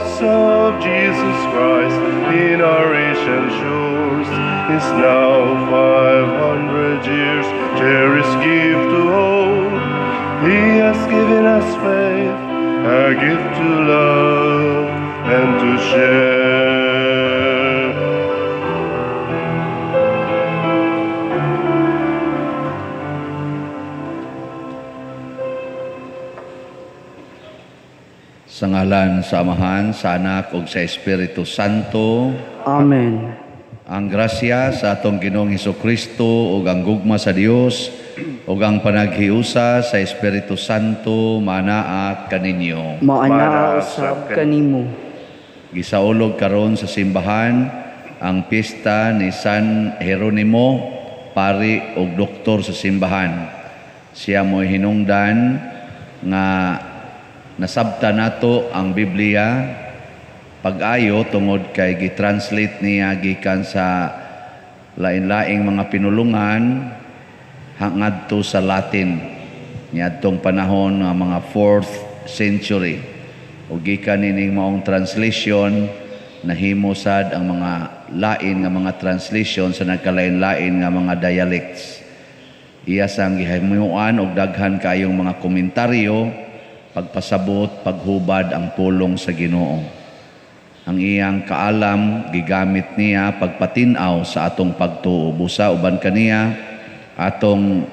cross of Jesus Christ in our ancient shores is now 500 years, cherished gift to all. He has given us faith, a gift to love and to share. Sa ngalan sa Amahan, sa Anak ug sa Espiritu Santo. Amen. Ang grasya sa atong Ginoong Hesukristo ug ang gugma sa Dios ug ang panaghiusa sa Espiritu Santo manaa kaninyo. Maanaa usab kanimo. Gisaulog karon sa simbahan ang pista ni San Jeronimo, pari ug doktor sa simbahan. Siya mo'y hinungdan nga nasabta nato ang Biblia pag-ayo tungod kay gi-translate niya gikan sa lain-laing mga pinulungan hangadto sa Latin niadtong panahon nga mga 4th century. Ug gikan nining maong translation nahimo sad ang mga lain nga mga translation sa nagkalain-lain nga mga dialects. Iya sang gihimuan og daghan kaayong mga komentaryo, pagpasabot, paghubad ang pulong sa Ginoo. Ang iyang kaalam gigamit niya pagpatin-aw sa atong pagtuo. Busa uban kaniya atong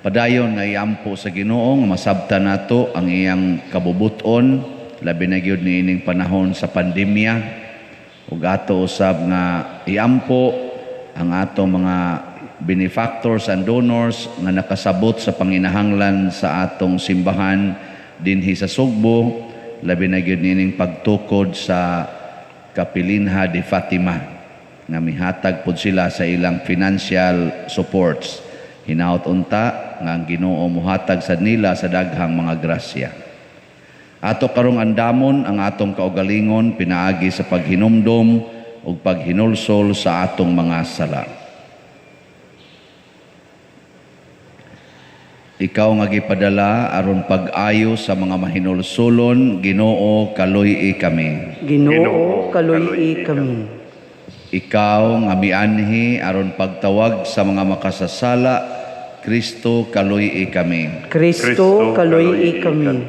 padayon nga iampo sa Ginoo nga masabtan nato ang iyang kabubuton, labi na gyud niining panahon sa pandemya. Ug ato usab nga iampo ang atong mga benefactors and donors nga nakasabot sa panginahanglan sa atong simbahan dinhi sa Sugbo, labi na gyud niining pagtukod sa Kapilinha de Fatima nga mihatag pod sila sa ilang financial supports. Hinaot unta nga ang Ginoo mohatag sa nila sa daghang mga grasya. Ato karong andamon ang atong kaugalingon pinaagi sa paghinumdom ug paghinulsol sa atong mga sala. Ikaw nga gipadala aron pag-ayo sa mga mahinulsulon, Ginoo, kaluy-i kami. Ginoo, kaluy-i kami. Ikaw nga mianhi aron pagtawag sa mga makasasala, Kristo, kaluy-i kami. Kristo, kaluy-i kami.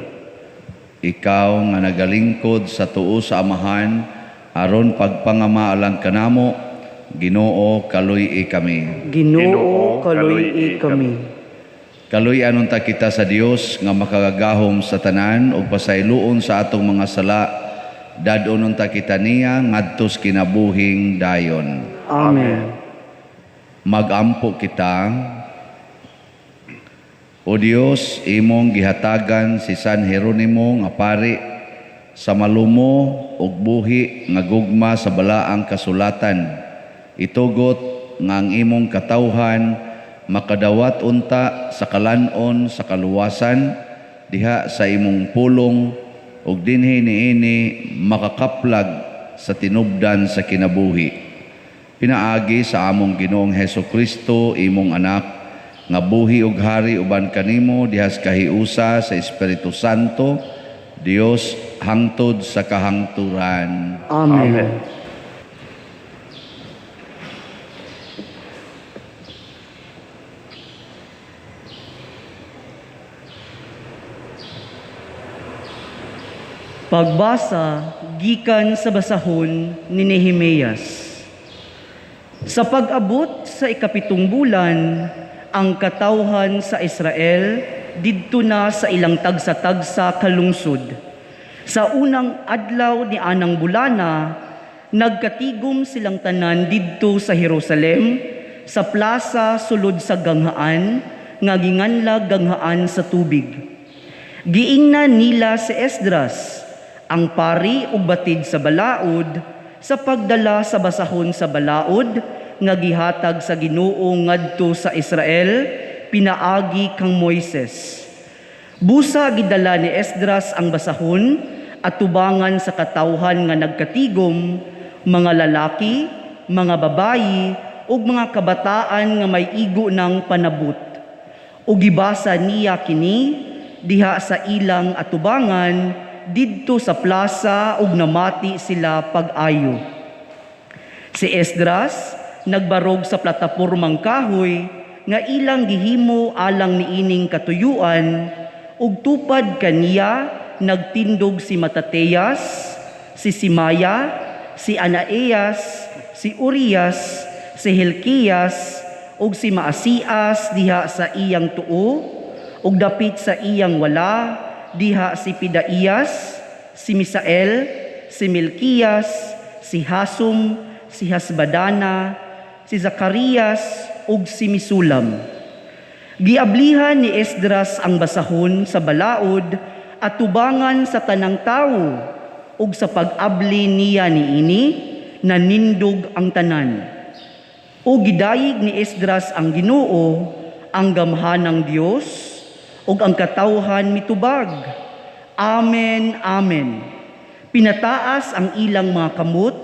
Ikaw nga nagalingkod sa tuo sa Amahan aron pagpangamaalang kanamo, Ginoo, kaluy-i kami. Ginoo, kaluy-i kami. Kaluy-an unta kita sa Dios nga makagagahom sa tanan ug pasayloon sa atong mga sala, dad-on unta kita niya ngadto sa kinabuhing dayon. Amen. Magampo kita. O Dios, imong gihatagan si San Jeronimo nga pari sa malumo ug buhi nga gugma sa balaang kasulatan. Itugot nga ang imong katawhan makadawat unta sa kalan-on sa kaluwasan diha sa imong pulong ug dinhi niini makakaplag sa tinubdan sa kinabuhi. Pinaagi sa among Ginoong Hesukristo, imong anak, nga buhi ug hari uban kanimo dihas kahiusa sa Espiritu Santo, Dios hangtod sa kahangturan. Amen. Amen. Pagbasa gikan sa basahon ni Nehemias. Sa pag-abot sa 7 bulan, ang katawhan sa Israel didto na sa ilang tagsa-tagsa kalungsod. Sa unang adlaw ni anang bulana, nagkatigom silang tanan didto sa Jerusalem, sa plaza sulod sa ganghaan, nga ginganlag ganghaan sa tubig. Giingnan nila si Esdras, ang pari ug batid sa balaod, sa pagdala sa basahon sa balaod nga gihatag sa Ginoo ngadto sa Israel pinaagi kang Moises. Busa gidala ni Esdras ang basahon at tubangan sa katawhan nga nagkatigom, mga lalaki, mga babayi ug mga kabataan nga may igo ng panabot. Ug gibasa niya kini diha sa ilang atubangan didto sa plaza ug namati sila pag-ayo. Si Esdras nagbarog sa platapormang kahoy nga ilang gihimo alang niining katuyuan, ug tupad kaniya nagtindog si Matateas, si Simaya, si Anaeas, si Urias, si Hilkias, ug si Maasias diha sa iyang tuo, ug dapit sa iyang wala diha si Pidaías, si Misael, si Milkias, si Hasum, si Hasbadana, si Zacarias, ug si Misulam. Giablihan ni Esdras ang basahon sa balaod at tubangan sa tanang tawo, ug sa pag-abli niya niini nanindog ang tanan. O gidayeg ni Esdras ang Ginoo, ang gamhanang Dios, ug ang katawhan mitubag. Amen, amen. Pinataas ang ilang mga kamot,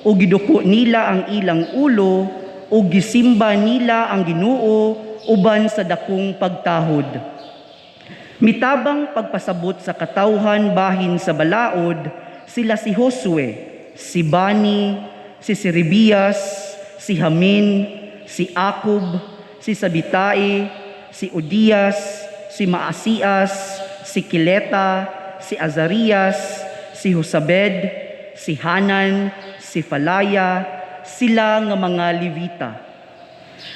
ug giduko nila ang ilang ulo, ug gisimba nila ang Ginoo uban sa dakong pagtahod. Mitabang pagpasabot sa katawhan bahin sa balaod sila si Josue, si Bani, si Serebias, si Hamin, si Akob, si Sabitai, si Odias, si Maasias, si Kileta, si Azarias, si Josabed, si Hanan, si Falaya, sila nga mga Levita.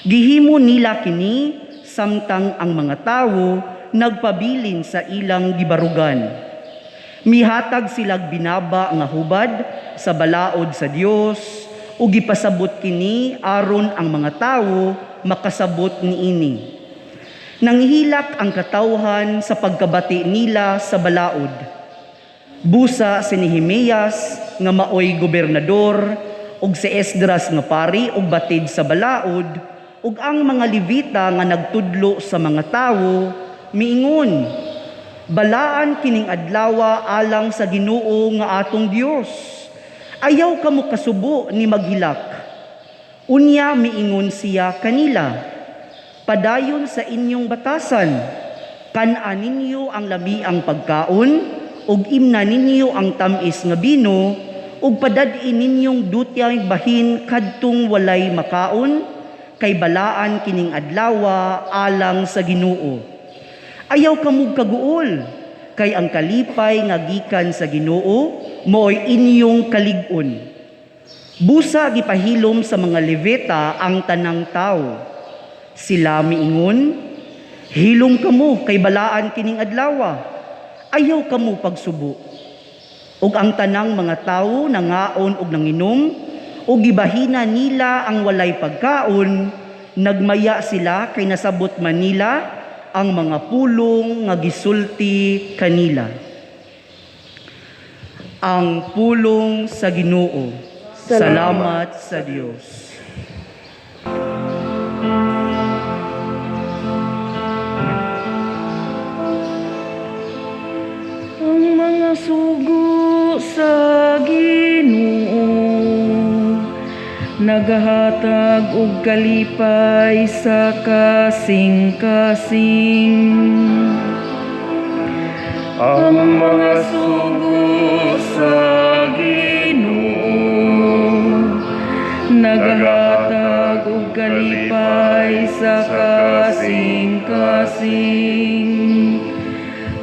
Gihimo nila kini samtang ang mga tawo nagpabilin sa ilang gibarugan. Mihatag silag binaba nga hubad sa balaod sa Dios ug gipasabot kini aron ang mga tawo makasabot niini. Nanghilak ang katawhan sa pagkabati nila sa balaod. Busa si Nehemias nga maoy gobernador ug si Esdras nga pari ug batid sa balaod ug ang mga Levita nga nagtudlo sa mga tawo miingon, balaan kining adlawa alang sa Ginoo nga atong Dios. Ayaw kamo kasubo ni maghilak. Unya miingon siya kanila, padayon sa inyong batasan, kan-a ninyo ang lamiang pagkaon, ug imna ninyo ang tam-is nga bino, ug padad-i ninyong dutyang bahin kadtong walay makaon, kay balaan kining adlawa alang sa Ginoo. Ayaw kamog kaguol, kay ang kalipay nga gikan sa Ginoo mooy inyong kalig-on. Busa gipahilom sa mga Levita ang tanang tawo. Sila miingon, hilom kamo kay balaan kining adlawa. Ayaw kamo pagsubo. Ug ang tanang mga tawo nangaon og nanginom, ug gibahina nila ang walay pagkaon, nagmaya sila kay nasabot man nila ang mga pulong nga gisulti kanila. Ang pulong sa Ginoo. Salamat sa Dios. Ang mga sugo sa Ginoo nagahatag og kalipay sa kasing-kasing. Ang mga sugo sa Ginoo nagahatag og kalipay sa kasing-kasing.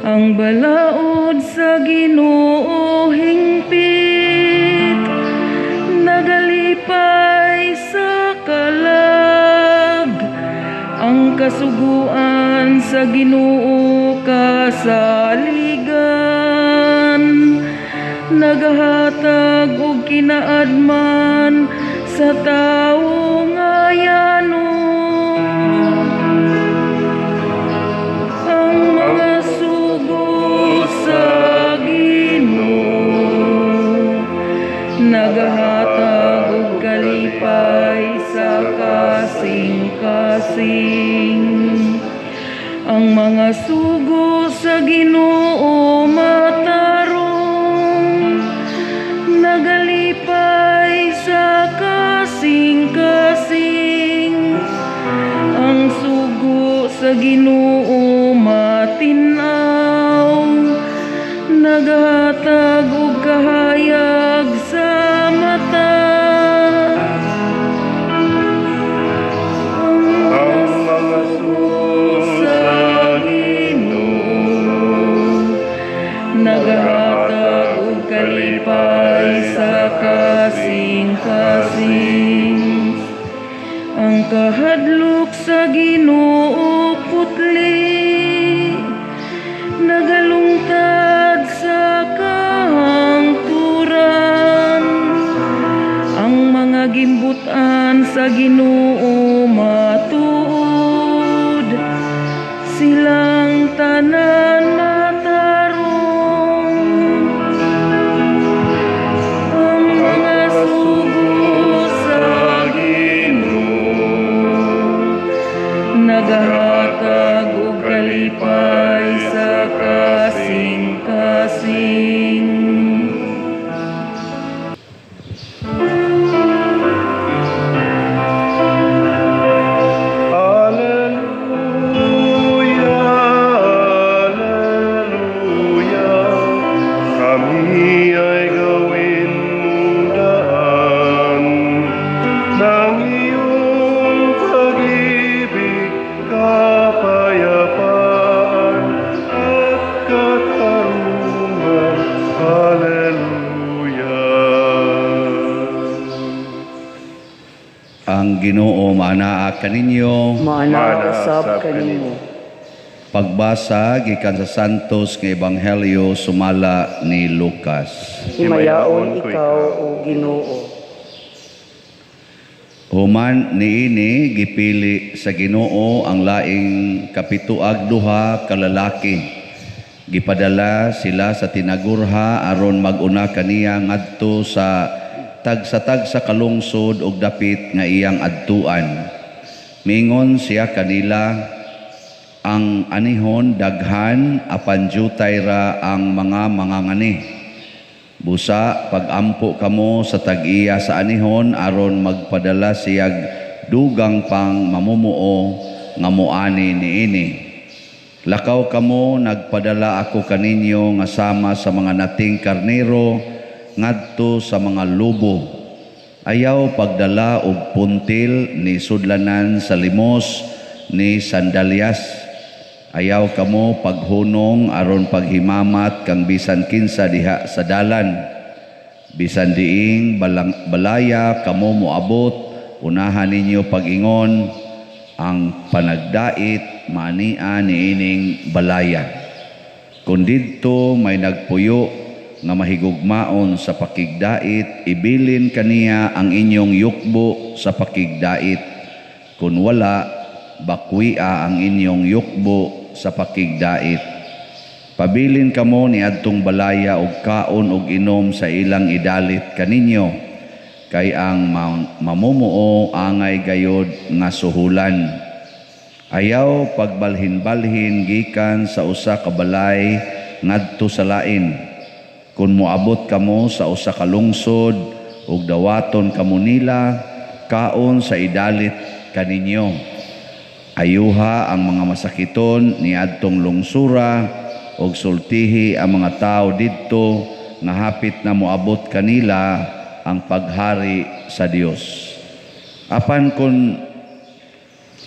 Ang balaod sa Ginoo hingpit, nagalipay sa kalag. Ang kasuguan sa Ginoo kasaligan, nagahatag og kinaadman sa tawo nga yano. Ang mga sugo sa Ginoo nagahatag og kalipay sa kasing-kasing. Ang mga sugo sa Ginoo matarong, nagalipay sa kasing-kasing. Ang sugo sa Ginoo matin-aw, nagahatag Kalipay sa kasing-kasing. Alleluia, Alleluia, kami ay gawin mong daan ng iyong pag-ibig, kapayapaan at katarungan. Alleluia. Ang Ginoo maanaa kaninyo. Maanaa usab kanimo. Pagbasa gikan sa Santos nga Ebanghelyo sumala ni Lucas. Himayaon ikaw, o Ginoo. Human niini gipili sa Ginoo ang laing kapituag duha ka lalaki. Gipadala sila sa tinagurha aron mag-una kaniya ngadto sa tagsa-tagsa kalungsod og dapit nga iyang adtuan. Mingon siya kanila, ang anihon daghan apan jutay ra ang mga mangangani. Busa pagampo kamo sa tag-iya sa anihon aron magpadala siyag dugang pang mamumuo nga moani niini. Lakaw kamo, nagpadala ako kaninyo nga sama sa mga nating karnero ngadto sa mga lobo. Ayaw pagdala og puntil ni sudlanan sa limos ni sandalyas. Ayaw kamo paghunong aron paghimamat kang bisan kinsa diha sa dalan. Bisan diing balaya kamo moabot, unahan ninyo pag-ingon ang panagdait maania niining balaya. Kun didto may nagpuyo nga mahigugmaon sa pakigdait, ibilin kaniya ang inyong yukbo sa pakigdait. Kun wala, bakwia ang inyong yukbo sa pakigdait. Pabilin kamo ni adtong balaya og kaon og inom sa ilang idalit kaninyo, kay ang mamumuo angay gayod nga suhulan. Ayaw pagbalhin-balhin gikan sa usa ka balay ngadto sa lain. Kun moabot kamo sa usa ka lungsod ug dawaton kamo nila, kaon sa idalit kaninyo. Ayuha ang mga masakiton niadtong lungsura ug sultihi ang mga tawo didto nga hapit na moabot kanila ang paghari sa Dios. Apan kun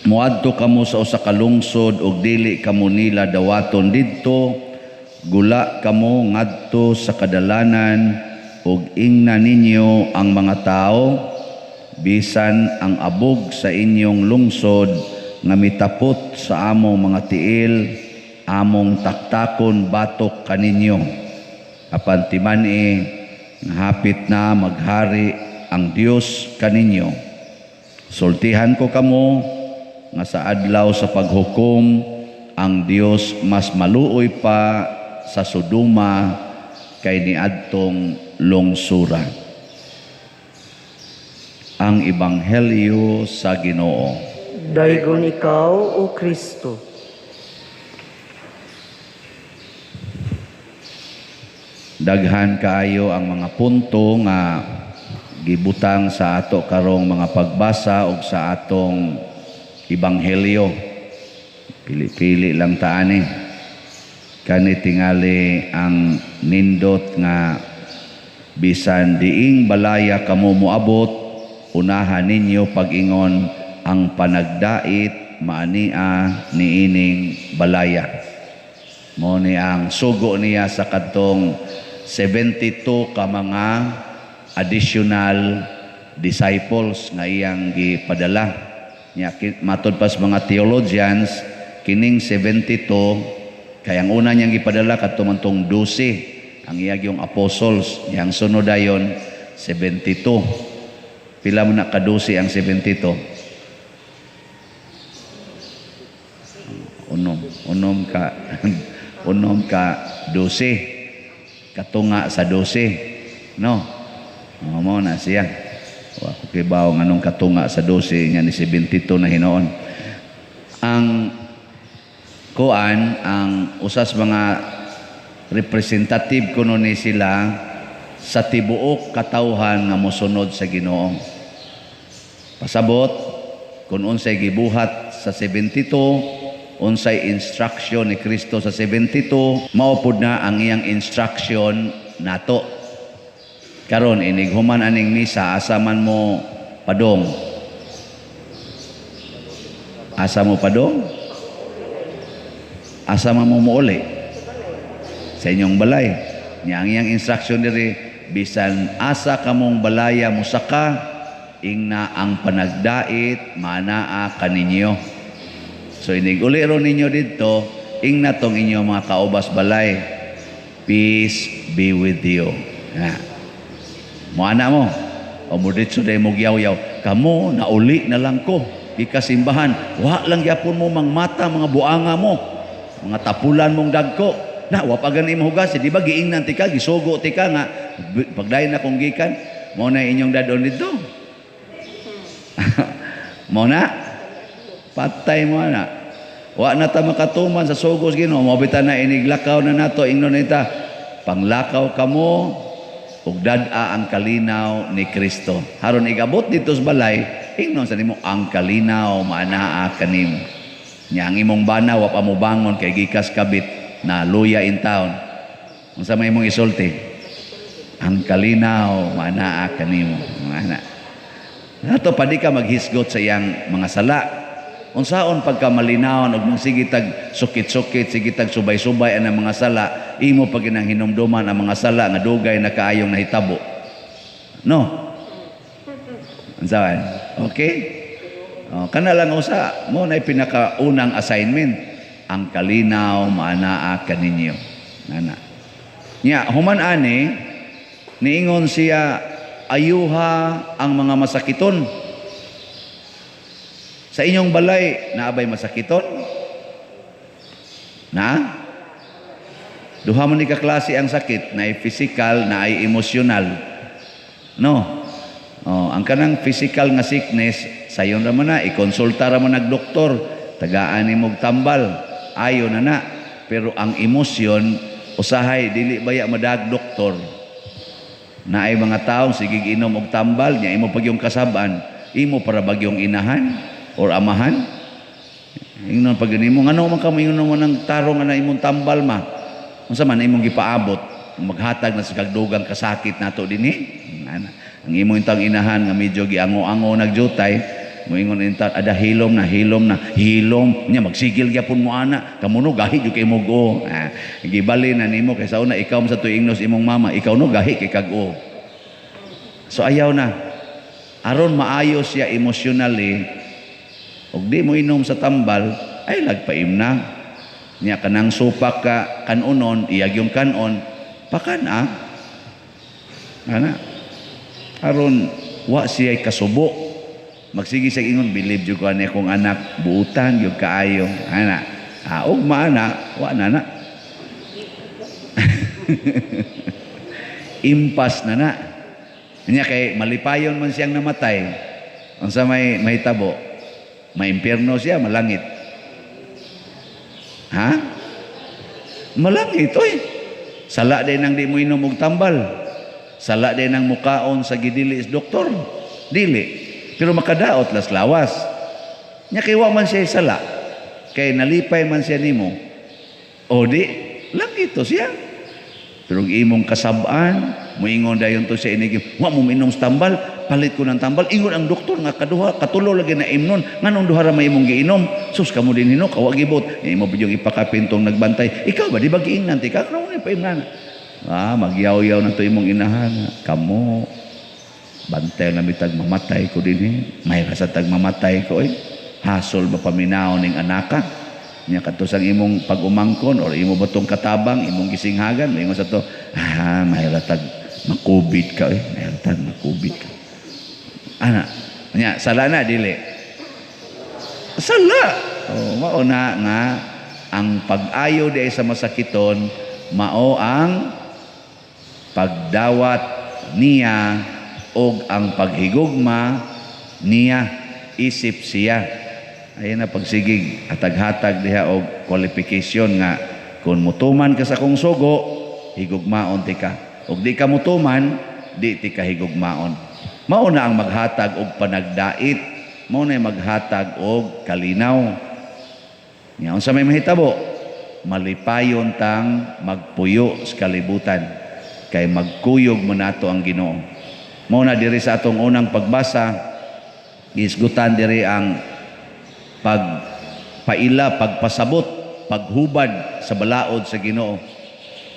moadto kamo sa usa ka lungsod ug dili kamo nila dawaton didto, gula kamo ngadto sa kadalanan ug ingna ninyo ang mga tawo, bisan ang abog sa inyong lungsod nga mitapot sa among mga tiil, among taktakon batok kaninyo. Apan timan-i, hapit na maghari ang Dios kaninyo. Sultihan ko kamo nga sa adlaw sa paghukom ang Dios mas maluoy pa sa Sodoma kay niadtong lungsura. Ang Ebanghelyo sa Ginoo. Daygon ikaw, o Kristo. Daghan kaayo ang mga punto nga gibutang sa ato karong mga pagbasa og sa atong ebanghelyo. Pili-pili lang taani. Kani tingali ang nindot nga bisan diing balaya kamo moabot, unahan ninyo pag-ingon ang panagdait maania niining balaya. Mo ni ang sugo niya sa kadtong 72 ka mga additional disciples nga iyang gipadala. Nya matud pa sa mga theologians, kining 72 kay ang una niyang gipadala kadto man tong 12 ang iyang yung apostles, yang sunod dayon 72. Pila mo na ka 12 ang 72? Unom ka unom ka 12. Katunga sa 12. No? Mo na siya. Wa ko kibaw nganong katunga sa 12 nya ni 72 na hinoon. Ang Kuan ang usas mga representative kuno ni sila sa tibuok katawhan nga mosunod sa Ginoo. Pasabot kung unsay gibuhat sa 72, unsay instruction ni Kristo sa 72, mao pud na ang iyang instruction nato. Karon inig human aning misa, asa man mo padong? Asa mo padong? Asa man mo muuli? Sa inyong balay. Nya ang iyang instruction diri, bisan asa kamong balaya musaka, ingna ang panagdait manaa kaninyo. So inig uli ro ninyo didto, ingna tong inyong mga kaubas balay. Peace be with you. Na. Moana mo. O mo ditso day mo giyaw-yaw. Kamo nauli na lang ko gikasimbahan. Wa lang gyapon mo mangmata mga buanga mo. Mga tapulan mong dagko. Na wa pa gani imong hugas, di ba giingnan tika, gisugo tika nga pagdayon na kong gikan, mao na inyong dadon didto. Mao na patay mo na. Wa na ta makatuman sa sugos Ginoo, mao bitaw na iniglakaw na nato ingnon nita, panglakaw kamo ug dad-a ang kalinaw ni Kristo. Haron igabot dito sa balay, ingnon sa nimo ang kalinaw maanaa kanimo. Nya ang imong bana wa pa mo bangon kay gikas kabit na luya in town. Unsa may imong isulti? Ang kalinaw maanaa kanimo. Maana. Nato pa di ka maghisgot sa iyang mga sala. Unsaon pagka malinawon og magsige tag sukit-sukit, sige tag subay-subay ang mga sala, imo pag ginang hinumduman ang mga sala nga dugay na kaayong nahitabo. No? Unsaon? Okay? O, kana lang usa, mo na pinakaunang assignment, ang kalinaw maanaa kaninyo. Nana. Nya human ani niingon siya, ayuha ang mga masakiton. Sa inyong balay, naabay masakiton? Na? Duha man ni kaklase ang sakit, naay physical, naay emotional. No? Oh, ang kanang physical nga sickness, sayon ra man na, ikonsulta ra man nag doktor, tagaan nimo og tambal, ayo na na. Pero ang emosyon, usahay dili baya madag doktor. Naay mga tawo sige inom og tambal, nya imo pag yung kasab-an, imo para bagyong inahan or amahan. Ingnon pag nimo ngano man ka moingon mo ng tarong nga na imong tambal ma. Unsa man imong gipaabot? Maghatag na sa kagdugang kasakit nato dinhi. Ana. Ang imong intang inahan nga medyo giango-ango nagjutay, moingon inta ada hilom na, hilom na, hilom nya magsigil gyapon mo ana, kamo no gahi jud kay mo go. Ah, gibali na nimo kay sa una ikaw man sa tuig imong mama, ikaw no gahi kay kag-o. So ayaw na. Aron maayo siya emotionally, og di mo inom sa tambal, ay lagpaim na. Nya kanang supak ka kanunon, iyag yung kanon, pakan ah. Ana. Aron wa siya kasubo. Magsige siya ingon, believe jud ko ani akong anak, buutan jud kaayo. Ana. Ah, ug maana, wa na na. Impas na na. Nya kay malipayon man siyang namatay. Unsa may mahitabo? Maimpierno siya, malangit. Ha? Malangit oy. Sala din ang di mo inom og tambal. Sala din ang mukaon sa gidili is doktor. Dili. Pero makadaot las lawas. Nya kay wa man siya sala. Kay nalipay man siya nimo. O di, langit to siya. Pero imong kasab-an, moingon dayon to siya inig, wa mo minom sa tambal, palit ko ng tambal. Ingon ang doktor nga kaduha, katulo lagi na imnon, nganong duha ra may imong giinom? Sus kamo din hino, kawa gibot. Nya imo bidyong ipakapintong nagbantay. Ikaw ba di ba giingnan ti ka? Kano ni paimnan? Ah, magyaw-yaw na to imong inahan. Kamo bantay na mitag mamatay ko dinhi. May rasa tag mamatay ko oy. Hasol ba paminaw ning anaka? Nya kadto sang imong pag-umangkon or imo batong katabang, imong gisinghagan, moingon sa to, ah, may ratag makubit ka oy, may ratag makubit ka. Ana, nya sala na dili. Sala. Oh, mao na nga ang pag-ayo di sa masakiton mao ang pagdawat niya og ang paghigugma niya isip siya. Ayaw na pagsigig hatag-hatag diha og qualification nga kung mutuman ka sa akong sugo, higugmaon ti ka. Og di ka mutuman, di ti ka higugmaon. Mao na ang maghatag og panagdait, mao na maghatag og kalinaw. Nya unsa may mahitabo? Malipayon tang magpuyo sa kalibutan kay magkuyog mo nato ang Ginoo. Mao na diri sa atong unang pagbasa, giisgutan diri ang pagpaila, pagpasabot, paghubad sa balaod sa Ginoo.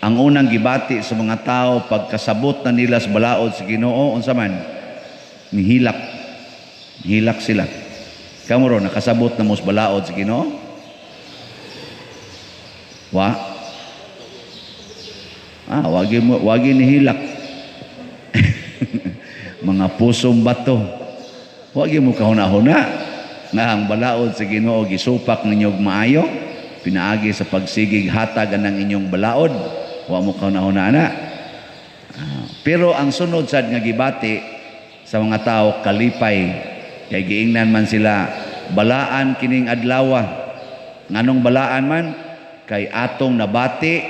Ang unang gibati sa mga tao pagkasabot na nila sa balaod sa Ginoo, unsa man? Nihilak. Nihilak sila. Kamo ro nakasabot na mo sa balaod sa Ginoo? Wa? Ah, wagi mo, wagi nihilak. Mga pusong bato. Wagi mo kahuna-huna nga ang balaod sa Ginoo gisupak ninyo og maayo, pinaagi sa pagsigig hatag ang inyong balaod. Wa mo kahuna-huna ana. Pero ang sunod sad nga gibati sa mga tao, kalipay, kay giingnan man sila, balaan kining adlawa. Nganong balaan man? Kay atong nabati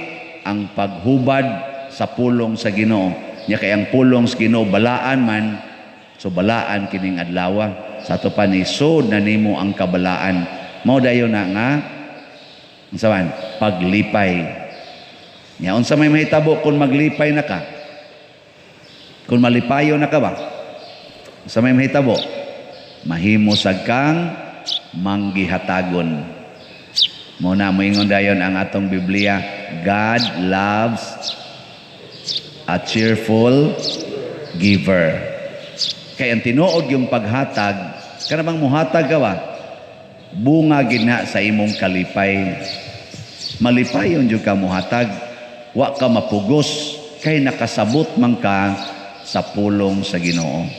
ang paghubad sa pulong sa Ginoo. Nya kay ang pulong sa Ginoo balaan man, so balaan kining adlawa. Sa ato pa ni sud na nimo ang kabalaan. Mao dayon na nga unsa man? Paglipay. Nya unsa may mahitabo kung maglipay na ka? Kung malipayo na ka ba? Unsa may mahitabo? Mahimo sad kang manggihatagon. Mao na moingon dayon ang atong Biblia, God loves a cheerful giver. Kay ang tinuod yung paghatag, kana bang muhatag ka ba? Bunga gina sa imong kalipay. Malipayon jud ka muhatag, wa ka mapugos kay nakasabot man ka sa pulong sa Ginoo.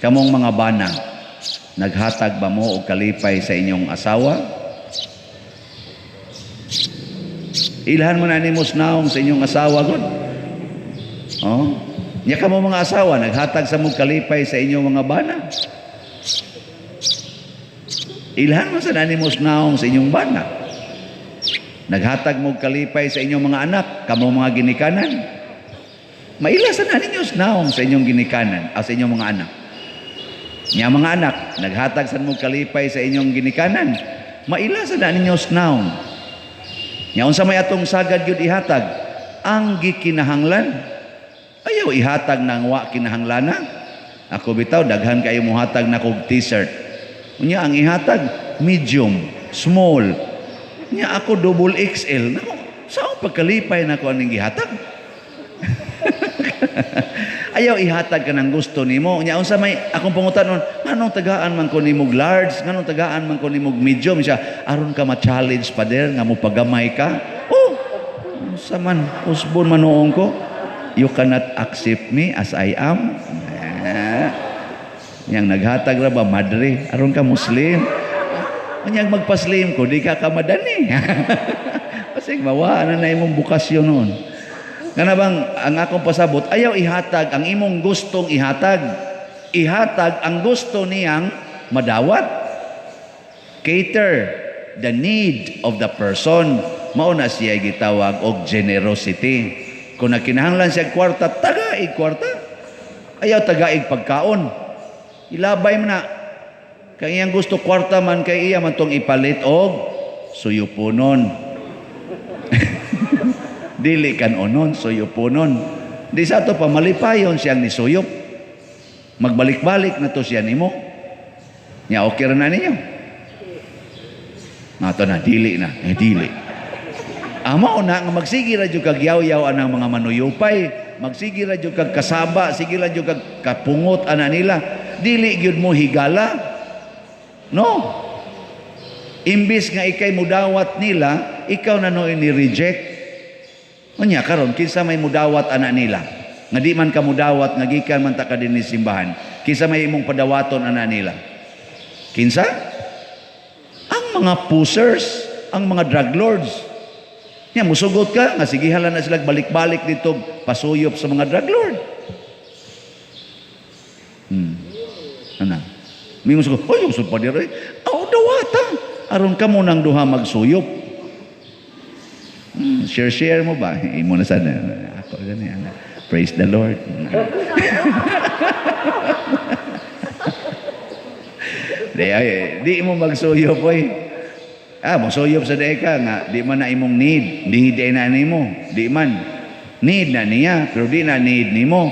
Kamong mga bana, naghatag ba mo og kalipay sa inyong asawa? Ilhan mo na nimo naong sa inyong asawa gud. Oh, nya kamo mga asawa, naghatag sa mong kalipay sa inyong mga bana. Ilhan mo sa nimo naong sa inyong bana. Naghatag mo kalipay sa inyong mga anak, kamo mga ginikanan. Maila sa ninyo naong sa inyong ginikanan, sa inyong mga anak. Nya mga anak, naghatag sa mo kalipay sa inyong ginikanan. Maila sa ninyo naong. Nya unsa may atong sagad gyud ihatag? Ang gikinahanglan. Ayaw ihatag nang wa kinahanglana. Ako bitaw daghan kayo mohatag na kog t-shirt. Unya ang ihatag medium, small. Nya ako double XL. Nako, saong pagkalipay nako aning gihatag? Ayaw ihatag ka ng gusto nimo. Nya unsa may akong pangutanon, nganong tagaan man ko nimog large, nganong tagaan man ko nimog medium siya, aron ka ma-challenge pader nga mo pagamay ka. Oh, unsa man usbon manuong ko. You cannot accept me as I am. Yang naghatag ra ba madre, aron ka Muslim. Unyang magpaslim ko, di ka kamadani. Kasi mawaan na imong bukasyon noon. Kana bang ang akong pasabot, ayaw ihatag ang imong gustong ihatag. Ihatag ang gusto niyang madawat. Cater the need of the person. Mao na siya gitawag og generosity. Kung nakinahanglan siya kwarta, tagaig kwarta. Ayaw tagaig pagkaon. Ilabay mo na. Kay iyang gusto kwarta man, kay iya man tong ipalit og suyupunon. Dili kan onon, suyupunon. Di sa ato pa malipayon siyang nisuyop. Magbalik-balik na to siya nimo. Nya okay ra na ninyo. Nato na, dili na. Eh, dili. Amo na nga magsige ra jud kag yaw-yaw anang mga manuyupay, magsige ra jud kag kasaba, sige ra jud kag kapungot ana nila. Dili gyud mo higala. No. Imbis nga ikay mudawat nila, ikaw na no ni-reject. Unya karon kinsa may mudawat ana nila? Nga di man ka mudawat nga gikan man ta ka dinhi simbahan. Kinsa may imong padawaton ana nila? Kinsa? Ang mga pusers, ang mga drug lords. Nya musugot ka nga sigihan na sila balik-balik dito pasuyop sa mga drug lord. Ana. May musugot, oy, usod pa diri. Aw, dawata. Aron kamo nang duha magsuyop. Share share mo ba? Imo na sana. Ako gani ana. Praise the Lord. Di ay, di mo magsuyop oy. Ah, mosuyop sa day ka nga di man na imong need. Need ay na nimo. Di man. Need na niya, pero di na need nimo.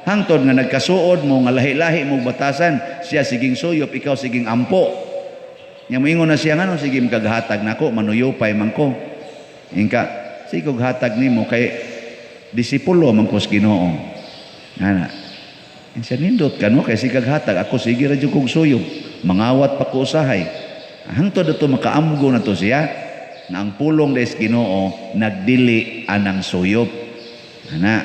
Hangtod nga nagkasuod mo nga lahi-lahi mo batasan, siya siging suyop, ikaw siging ampo. Nya moingon na siya ngano sige makaghatag nako, manuyupay man ko. Ingka, sige kog hatag nimo kay disipulo man ko sa Ginoo. Ana. Insa nindot ka no kay sige hatag ako sige ra jud kog suyop, mangawat pa ko usahay. Hangtod ato makaamgo na to siya na ang pulong des Ginoo nagdili anang suyop. Ana,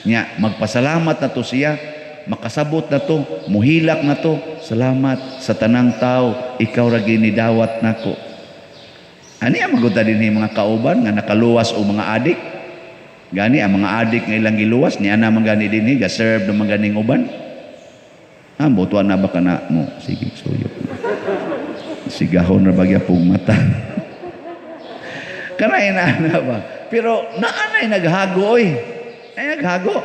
nya magpasalamat na to siya, makasabot na to, muhilak na to. Salamat sa tanang tao, ikaw ra ginidawat nako. Ani ang magunta dinhi mga kauban nga nakaluwas o mga adik. Gani ang mga adik nga ilang giluwas ni ana man gani dinhi ga-serve ng mga ganing uban. Ah, butuan na ba ka na mo? Sige, suyop. Sigahon ra bagya pug mata. Kanay na na ba? Pero naanay naghago oy. Ay naghago.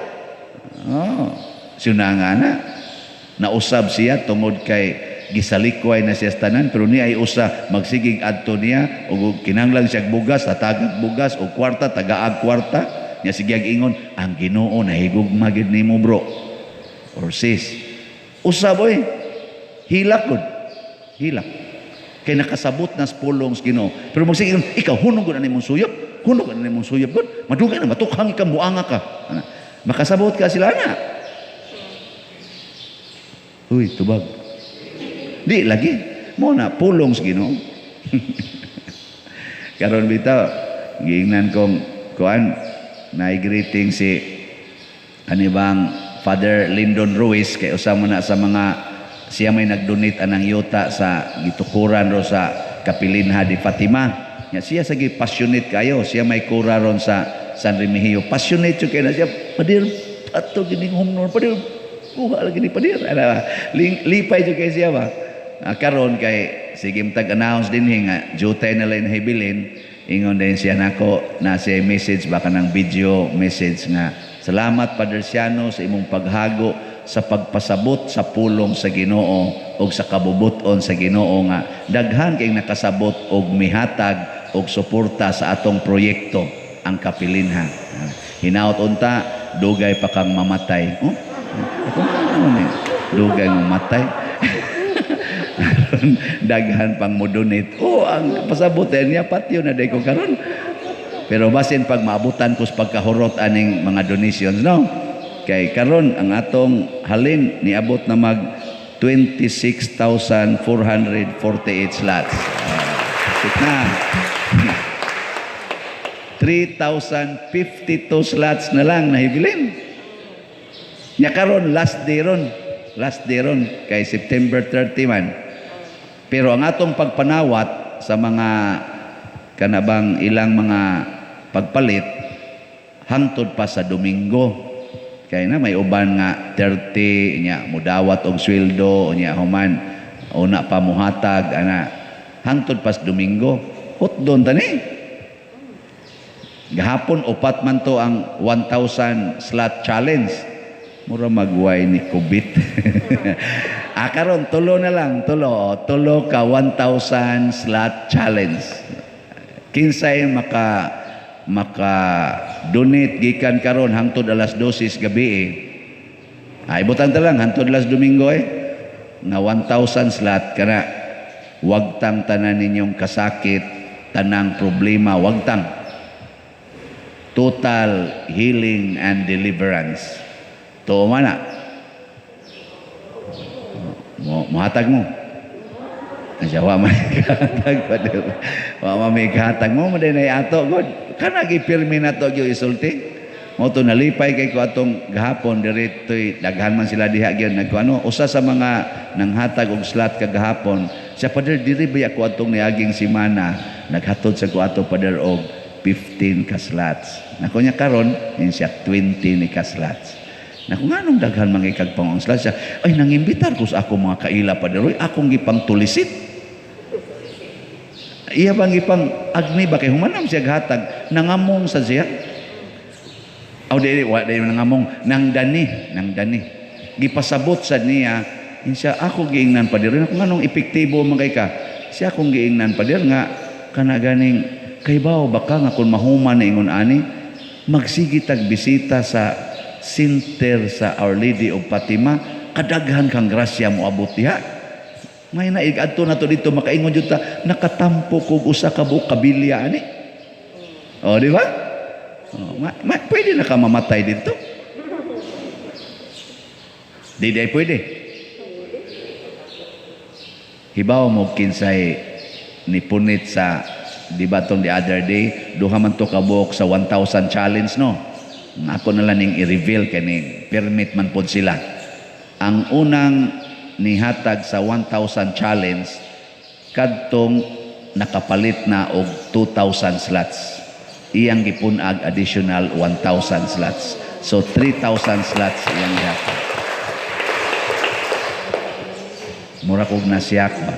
Oh, suna nga na. Nausab siya tungod kay gisalikway na siya sa tanan, pero niya ay usa magsigig adto niya ug kinahanglan siya bugas, tatagag bugas o kwarta, tagaag kwarta. Nya sige ingon, ang Ginoo nahigugma gid nimo bro or sis. Usab oy. Hilak gud. Hilak. Kay nakasabot na sa pulong sa Ginoo. Pero magsige ingon, ikaw hunog gud ani mong suyop, hunog ani mong suyop gud. Madugay na matukhang ikaw muanga ka. Ana. Makasabot ka sila na. Uy, tubag. Di lagi. Mo na pulong sa Ginoo. Karon bitaw, giingnan kong kuan na greeting si ani bang Father Lyndon Ruiz kay usa mo na sa mga siya may nagdonate anang yuta sa gitukuran ro sa Kapilinha di Fatima. Nya siya sagi passionate kayo, siya may kura ron sa San Remigio. Passionate jud kay na siya, padir ato gining home padir kuha lagi ni padir. Ana, lipay jud kay siya ba. Karon kay sige tag-announce dinhi nga jutay na lang hibilin, ingon din siya nako na siya message baka ng video message nga salamat Padre Siano sa imong paghago sa pagpasabot sa pulong sa Ginoo og sa kabubuton sa Ginoo nga daghan kay nakasabot og mihatag og suporta sa atong proyekto ang Kapilinha. Hinaot unta dugay pa kang mamatay. Oh? Ako ano ni? Dugay mamatay. Daghan pang mo-donate. Oh, ang pasabutin niya patyo na day ko karon. Pero basin pag maabutan ko sa pagkahurot aning mga donations, no? Kay karon ang atong halin niabot na mag 26,448 slots. Sit na. 3,052 slots na lang nahibilin. Nya karon last day ron. Last day ron kay September 30 man. Pero ang atong pagpanawat sa mga kanabang ilang mga pagpalit hangtod pa sa Domingo. Kay na may uban nga 30 nya mudawat og sweldo nya human una pa muhatag ana hangtod pa sa Domingo. Hotdon tani. Gahapon upat man to ang 1,000 slot challenge. Mura magway ni Kubit. Ah, karon tulo na lang, tulo. Tulo ka 1,000 slot challenge. Kinsay maka donate gikan karon hangtod alas 12 gabi eh. Ay butang ta lang hangtod alas Domingo eh. Nga 1,000 slot kana wagtang tanan ninyong kasakit, tanang problema, wagtang. Total healing and deliverance. Tuo man na. Muhatag mo. Asya, wa man kahatag pa di. Wa man may kahatag mo, mo din ay ato god. Kana gipirmi na to gyud isulti. Mo to nalipay kay ko atong gahapon diretoy daghan man sila diha gyud nagkuano. Usa sa mga nanghatag og slot kagahapon, siya pader diri ba ako atong niaging semana naghatod sa ko ato pader og 15 ka slots. Nako niya karon nin siya 20 ni ka slots. Naku nga nung daghan mga ikagpangong slots siya, ay nangimbitar ko sa ako mga kaila pader, oy akong gipangtulisit. Iya bang ipang agni ba kay humanam siya hatag, nangamong sa siya. Aw, di wa di nangamong, nang dani, nang dani. Gipasabot sa niya siya, "Ako giingnan, pader, ako nganong epektibo man kay ka." Siya, "Akong giingnan, pader, nga kana ganing kaybaw baka nga kung mahuman na ingon ani, magsige tag bisita sa center sa Our Lady of Fatima, kadaghan kang grasya mo abot diha. May na adto na to dito, makaingon jud ta, nakatampo kog usa ka buok kabilya ani." Oh, di ba? Oh, pwede na ka mamatay dito. Di di ay pwede. Hibaw mo kinsay ni punit sa, di ba, tong the other day, duha man to kabuok sa 1,000 challenge, no? Ako na lang ning i-reveal kay ni permit man pod sila. Ang unang nihatag sa 1,000 challenge kadtong nakapalit na og 2,000 slots. Iyang gipun-ag additional 1,000 slots. So 3,000 slots iyang gihatag. Mura kog nasiyak ba?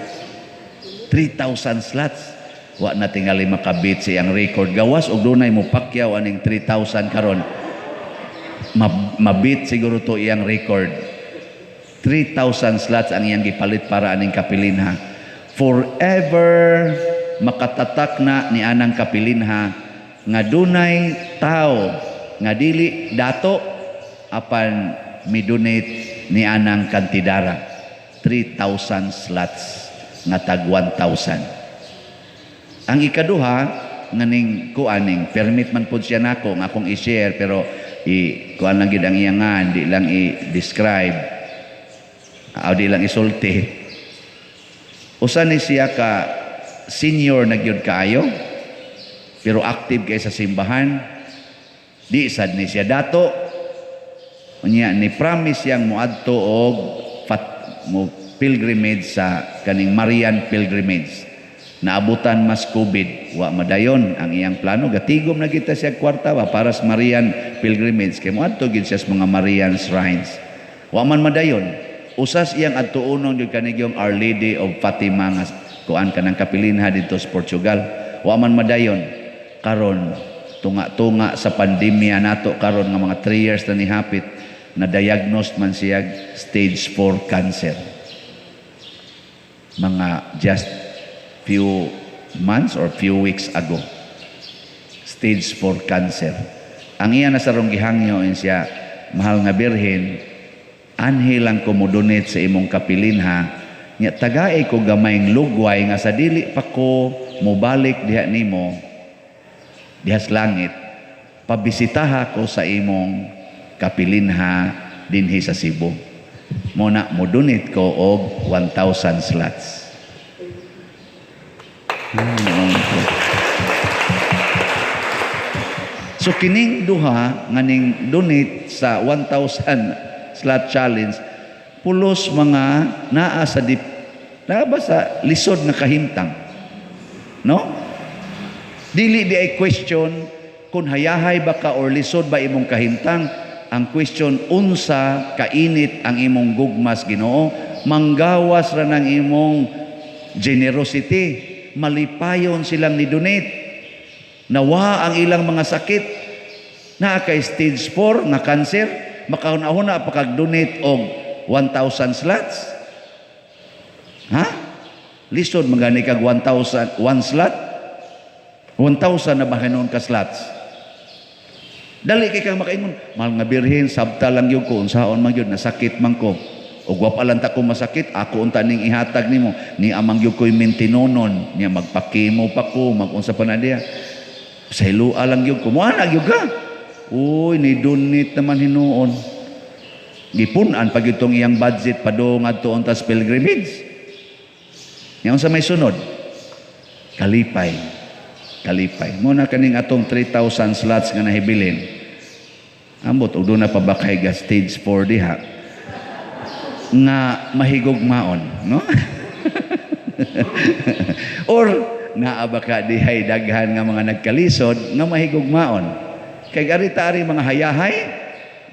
3,000 slots. Wa na tingali makabit sa iyang record. Gawas og dunay mo pakyaw aning 3,000 karon. Mabit siguro to iyang record. 3,000 slots ang iyang gipalit para aning kapilinha. Forever makatatak na ni anang kapilinha nga dunay tao nga dili dato apan midonate ni anang kantidara, 3,000 slots nga tag 1,000. Ang ikaduha nga ning kuaning permit man pud siya nako nga akong i-share, pero i kuan lang gid ang iyangan, di lang i-describe o di lang isulti. Usa ni siya ka senior na gyud kaayo pero active kay sa simbahan. Di sad ni siya dato. Unya ni promise siyang moadto og mo pilgrimage sa kaning Marian pilgrimage. Naabutan mas COVID, wa madayon ang iyang plano. Gatigom na kita siya kwarta ba para sa Marian pilgrimage kay moadto gid siya sa mga Marian shrines. Wa man madayon. Usas iyang adtuonon gyud kanigyong Our Lady of Fatima nga kuan kanang kapilinha didto sa Portugal. Wa man madayon. Karon tunga-tunga sa pandemya nato karon nga mga 3 years na nihapit, na diagnosed man siya stage 4 cancer. Mga just few months or few weeks ago. Stage 4 cancer. Ang iya na sarong gihangyo siya, "Mahal nga Birhen, anhi lang ko mo-donate sa imong kapilinha, nya tagae ko gamayng lugway nga sa dili pa ko mobalik diha nimo diha sa langit, pabisitaha ko sa imong kapilinha dinhi sa Cebu. Mo na mo-donate ko og 1,000 slots." So kining duha nga ning donate sa 1,000 slot challenge, pulos mga naa sa dip, naa ba sa lisod nga kahimtang, no? Dili di ay question kung hayahay ba ka or lisod ba imong kahimtang. Ang question, unsa kainit ang imong gugmas Ginoo? Manggawas ra ng imong generosity. Malipayon silang ni-donate. Nawa ang ilang mga sakit. Naa kay stage 4 nga cancer, makahuna-huna pa kag donate og 1,000 slots. Ha? Lisod magani kag 1,000 one slot. 1,000 na ba hinuon ka slots? Dali kay kang makaingon, "Mahal nga Birhen, sabta lang gyud ko, unsaon man gyud, nasakit man ko. Ug wa pa lang ta ko masakit, ako unta ning ihatag nimo. Ni amang gyud ko'y mintinonon, niya magpakimo pa ko, magunsa pa na diya. Sa hilua lang gyud ko." Moana gyud ka. Uy, ni donate naman hinuon. Gipun-an pag itong iyang budget padung adto unta sa pilgrimage. Nya unsa may sunod? Kalipay. Kalipay. Mo na kaning atong 3,000 slots nga nahibilin. Ambot og doon na pa ba kay ga stage 4 diha nga mahigugmaon, no? Or naa ba ka dihay daghan nga mga nagkalisod nga mahigugmaon? Kay ari ta ari mga hayahay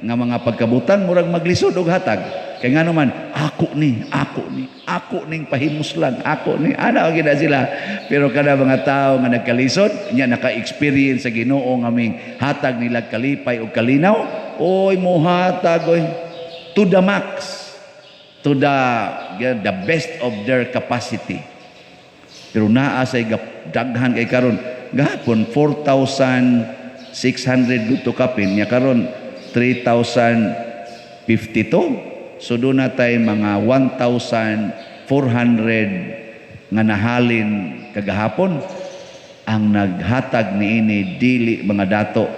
nga mga pagkabutang, murag maglisod og hatag. Kay ngano man, ako ni, ako ni, ako ning pahimuslan, ako ni, ana gyud na sila. Pero kada mga tao nga nagkalisod, nya naka-experience sa Ginoo nga ming hatag nila kalipay ug kalinaw, oy, mohatag oy to the max, to the best of their capacity. Pero naa say daghan kay karon, gahapon 4,600 guto kapin nya, karon 3,052. So doon na tay mga 1,400 nga nahalin kagahapon. Ang naghatag niini dili mga dato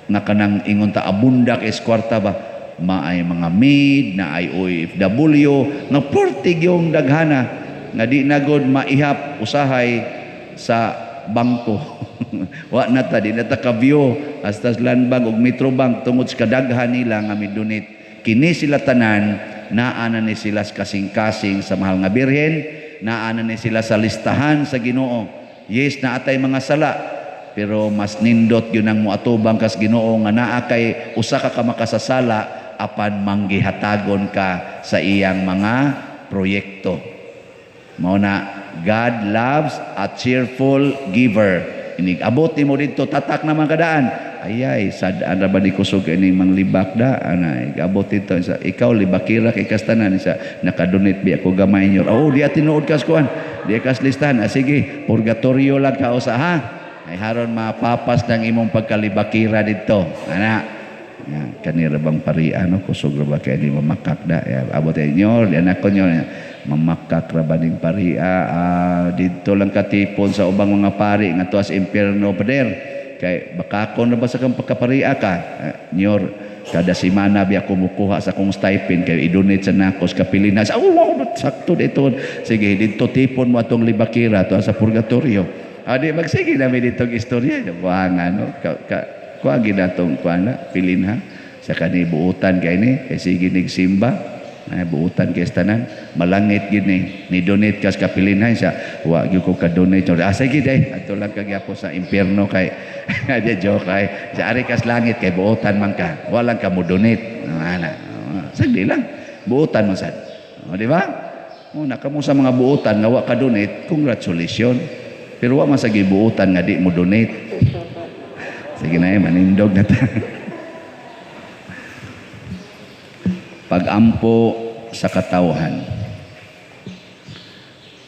nga kanang ingon ta abunda kay kwarta ba, maay mga maid na ay OFW nga pertig yung daghana nga di na god maihap usahay sa bangko. Wa na ta, di na ta ka-view hasta sa Land Bank ug Metro Bank tungod sa kadaghan nila nga midonate. Kini sila tanan, naa na ni sila sa kasing-kasing sa Mahal nga Birhen, naa na ni sila sa listahan sa Ginoo. Yes, naatay mga sala, pero mas nindot yun ang muatubang kas Ginoo nga naa kay usa ka makasasala apan manggihatagon ka sa iyang mga proyekto. Mao na, God loves a cheerful giver. Inig abot nimo didto, tatak naman kadaan. Ayay, sad-an ra ba ni kusog ining manglibak da? Ana, abot dito sa ikaw libakira kay kastanan sa nakadonate bi ako gamay nyo. Oh, di tinuod kas kuan. Di kas listahan. Ah, sige, purgatorio lang ka usa ha. Ay haron mapapas ng imong pagkalibakira didto. Ana. Ya, kanira bang pari ano kusog ra ba kay ni mamakak da. Ya, abot inyo, di anak ko nyo mamakak ra ba ning paria, ah, didto lang katipon sa ubang mga pari nga tuas impierno, pader, kay bakakon na ba sa kang pagkaparia ka. Ah, nyor, kada semana biya kumukuha sa akong stipend kay i-donate sa nako sa kapilinas. Oh, wow, sakto dito. Sige, didto tipon mo atong libakira to sa purgatorio. Ah, di magsige namin ditong istorya. Kuha nga no ka, ka, kuha ginatong kuha na pilin ha sa kani buutan kay ni kay sige nigsimba ay buutan kay tanan malangit gid ni ni donate kas kapilinhay sa wa gyud ko ka-donate. Ah, sige day, adto lang kagyapon sa impierno kay di joke ay sa ari kas langit kay buutan man ka, walang ka mo donate. Ana, sagdi lang, buutan man sad. O, di ba? O, nakamo sa mga buutan nga wa ka donate, congratulations. Pero wa man sa gibuutan nga di mo donate. Sige na, eh, manindog na ta. Pag-ampo sa katawhan.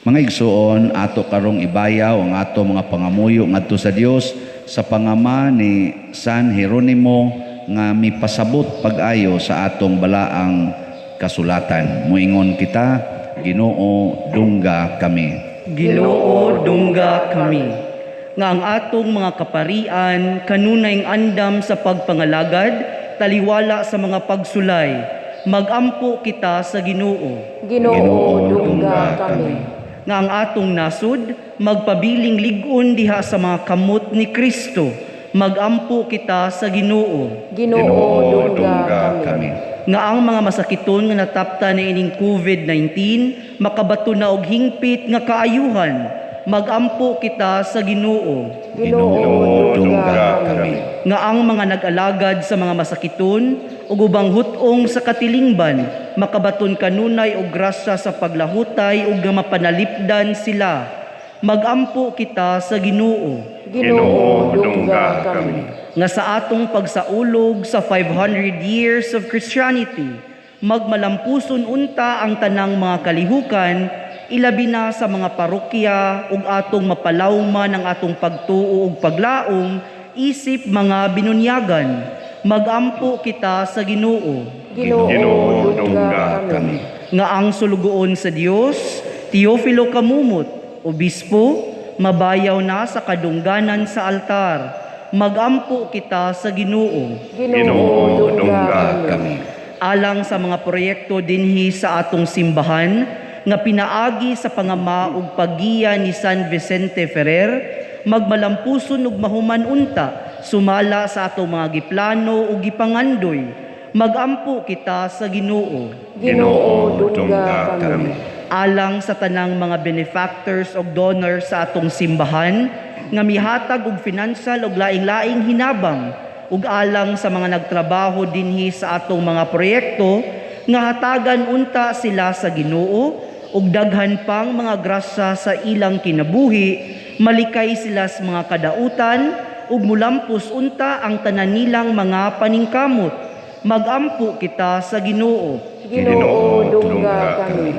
Mga igsuon, ato karong ibayaw ang ato mga pangamuyo ngadto sa Dios sa pangama ni San Jeronimo nga mipasabot pag-ayo sa atong balaang kasulatan. Muingon kita, Ginoo, dungga kami. Ginoo, dungga kami. Nga ang atong mga kaparian kanunay andam sa pagpangalagad, taliwala sa mga pagsulay. Magampo kita sa Ginoo. Ginoo, dungga kami. Nga ang atong nasud magpabiling lig-on diha sa mga kamot ni Kristo. Magampo kita sa Ginoo. Ginoo, dungga kami. Nga ang mga masakiton nga natapta ni ining COVID-19 makabato na og hingpit nga kaayuhan. Magampo kita sa Ginoo. Ginoo, dungga kami. Nga ang mga nag-alagad sa mga masakiton ug ubang hut-ong sa katilingban makabaton kanunay og grasya sa paglahutay ug nga mapanalipdan sila. Magampo kita sa Ginoo. Ginoo, dungga kami. Nga sa atong pagsaulog sa 500 years of Christianity, magmalampuson unta ang tanang mga kalihukan, ilabi na sa mga parokya ug atong mapalawman ang atong pagtuo ug paglaom isip mga binunyagan. Magampo kita sa Ginoo. Ginoo, dungga kami. Nga ang sulugoon sa Dios, Teofilo Camumot, obispo, mabayaw na sa kadungganan sa altar. Magampo kita sa Ginoo. Ginoo, dungga kami. Alang sa mga proyekto dinhi sa atong simbahan nga pinaagi sa pangama ug paggiya ni San Vicente Ferrer, magmalampuson ug mahuman unta sumala sa atong mga giplano ug gipangandoy. Magampo kita sa Ginoo. Ginoo, dungga kami. Alang sa tanang mga benefactors ug donors sa atong simbahan nga mihatag og financial ug laing-laing hinabang, ug alang sa mga nagtrabaho dinhi sa atong mga proyekto nga hatagan unta sila sa Ginoo ug daghan pang mga grasya sa ilang kinabuhi, malikay sila sa mga kadautan ug mulampos unta ang tanan nilang mga paningkamot. Magampo kita sa Ginoo. Ginoo, dungga kami.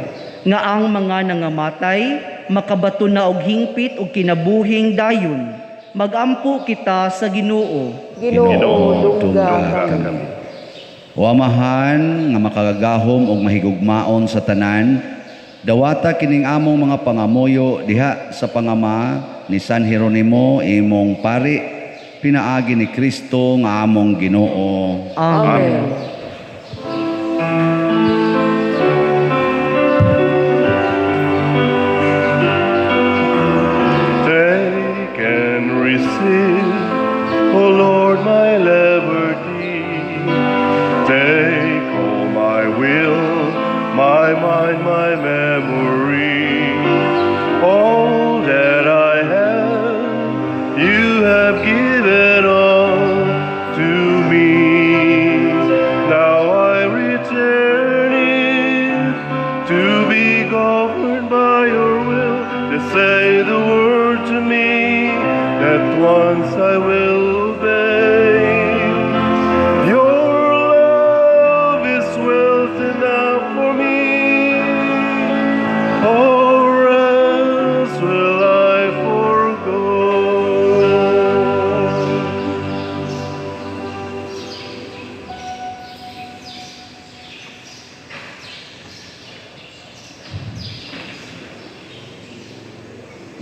Nga ang mga nangamatay makabato na og hingpit ug kinabuhing dayon. Magampo kita sa Ginoo. Ginoo, dungga kami. O Amahan nga makagagahom ug mahigugmaon sa tanan, dawata kining among mga pangamuyo diha sa pangama ni San Jeronimo imong pari, pinaagi ni Kristo nga among Ginoo. Amen. Take and receive, O Lord, my liberty. Take all my will, my mind, my memory. All that I have, you have given all to me. Now I return it to be governed by your will, to say the word to me, that once I will obey. Your love is wealth enough for me, all rest will I forego.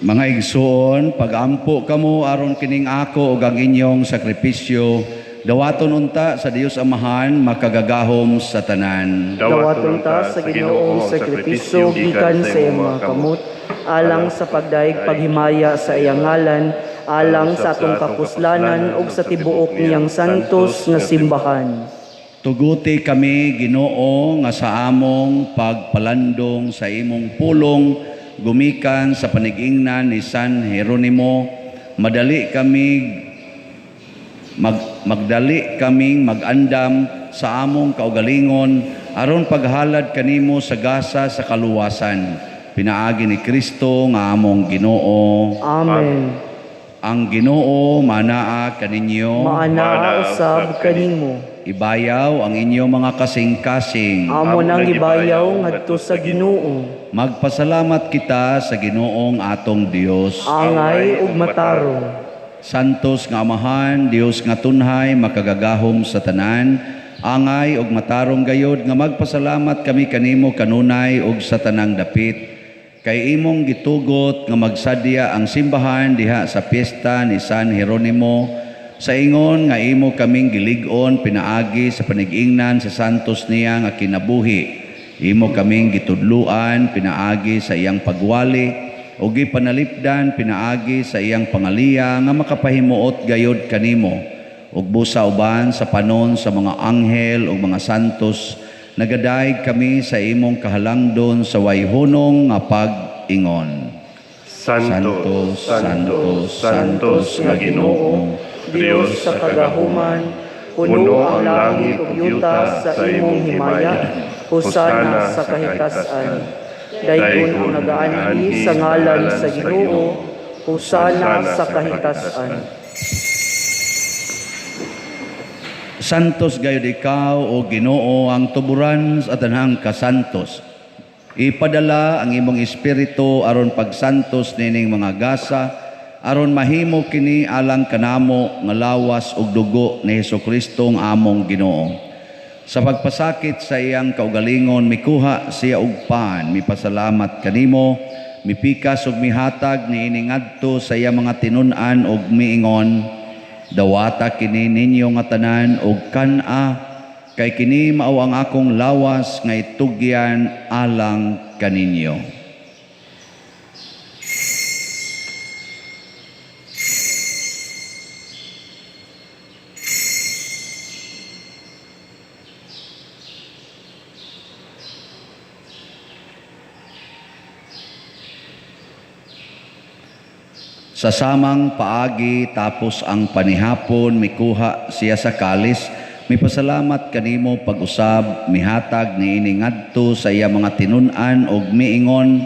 Mga igsoon, pagampo kamo aron kining ako ug ang inyong sakripisyo, dawaton unta sa Dios Amahan makagagahom sa tanan. Dawaton ta sa Ginoong sakripisyo gikan sa iyang mga kamot, alang sa pagdayeg paghimaya sa iyang ngalan, alang sa atong kapuslanan ug sa tibuok niyang santos nga simbahan. Tuguti kami, Ginoo, nga sa among pagpalandong sa imong pulong gumikan sa panigingnan ni San Jeronimo, madali kami magdali kaming magandam sa among kaugalingon aron paghalad kanimo sa gasa sa kaluwasan, pinaagi ni Kristo nga among Ginoo. Amen. Ang Ginoo manaa kaninyo. Maanaa usab kanimo. Ibayaw ang inyong mga kasing-kasing. Amo nang ibayaw ngadto sa Ginoo. Magpasalamat kita sa Ginoong atong Dios. Angay ug matarong. Santos nga Amahan, Dios nga tunhay, makagagahom sa tanan, angay ug matarong gayod nga magpasalamat kami kanimo kanunay ug sa tanang dapit. Kay imong gitugot nga magsadya ang simbahan diha sa piyesta ni San Jeronimo, sa ingon nga imo kaming gilig-on pinaagi sa panigingnan sa santos niya nga kinabuhi. Imo kaming gitudluan pinaagi sa iyang pagwali o gipanalipdan pinaagi sa iyang pangaliya nga makapahimuot gayod kanimo. Ug busa uban sa panon sa mga anghel ug mga santos, nagadayeg kami sa imong kahalangdon sa wayhunong nga pag-ingon. Santo, Santo, Santos nga Ginoo, Dios sa kagahuman, puno ang langit ug yuta sa imong himaya, hosana sa kahitasan. Daygon ang nagaanhi sa ngalan sa Ginoo, hosana sa kahitasan. Santos gayud ikaw, o Ginoo, ang tuburan sa tanang kasantos. Ipadala ang imong espiritu aron pagsantos nining mga gasa, aron mahimo kini alang kanamo nga lawas ug dugo ni Hesukristo ang among Ginoo. Sa pagpasakit sa iyang kaugalingon, mikuha siya og pan, mipasalamat kanimo, mipikas ug mihatag niini ngadto sa iyang mga tinun-an ug miingon, dawata kini ninyo nga tanan og kan-a, kay kini mao ang akong lawas nga itugyan alang kaninyo. Sa samang paagi tapos ang panihapon, mikuha siya sa kalis, Mipasalamat kanimo pag-usab, mihatag niini ngadto sa iya mga tinun-an og miingon,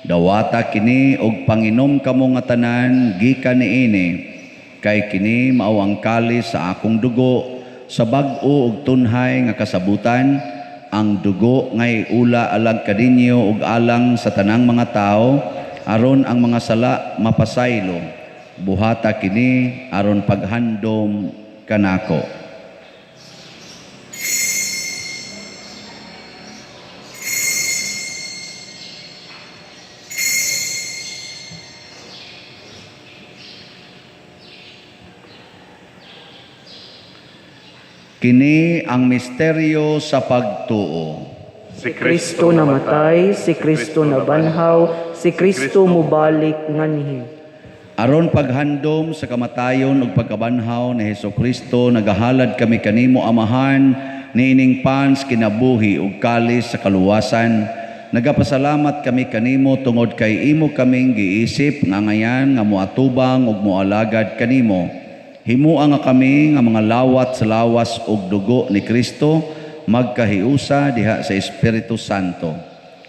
dawata kini og panginom kamo nga tanan gikan niini, kay kini mao ang kalis sa akong dugo sa bag-o ug tunhay nga kasabutan, ang dugo ngay ula alang kaninyo ug alang sa tanang mga tao, aron ang mga sala mapasaylo. Buhata kini aron paghandom kanako. Kini ang misteryo sa pagtuo. Si Kristo namatay, si Kristo nabanhaw, si Kristo mubalik nganhi. Aron paghandom sa kamatayon ug pagkabanhaw ni Hesukristo, nagahalad kami kanimo Amahan niining pans kinabuhi ug kalis sa kaluwasan. Nagapasalamat kami kanimo tungod kay imo kaming giisip nga ngayan nga moatubang ug moalagad kanimo. Himua nga kami nga mga lawat sa lawas ug dugo ni Kristo magkahiusa diha sa Espiritu Santo.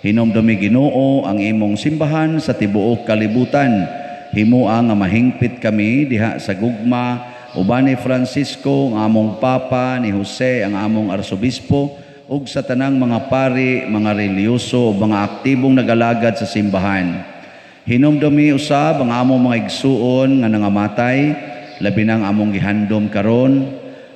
Hinumdumi Ginoo ang imong simbahan sa tibuok kalibutan. Himua nga mahingpit kami diha sa gugma uban ni Francisco ang among Papa, ni Jose ang among Arsobispo, ug sa tanang mga pari, mga relihiyoso ug mga aktibong nagalagad sa simbahan. Hinumdumi usab ang among mga igsuon nga nangamatay, labi nang among gihandom karon,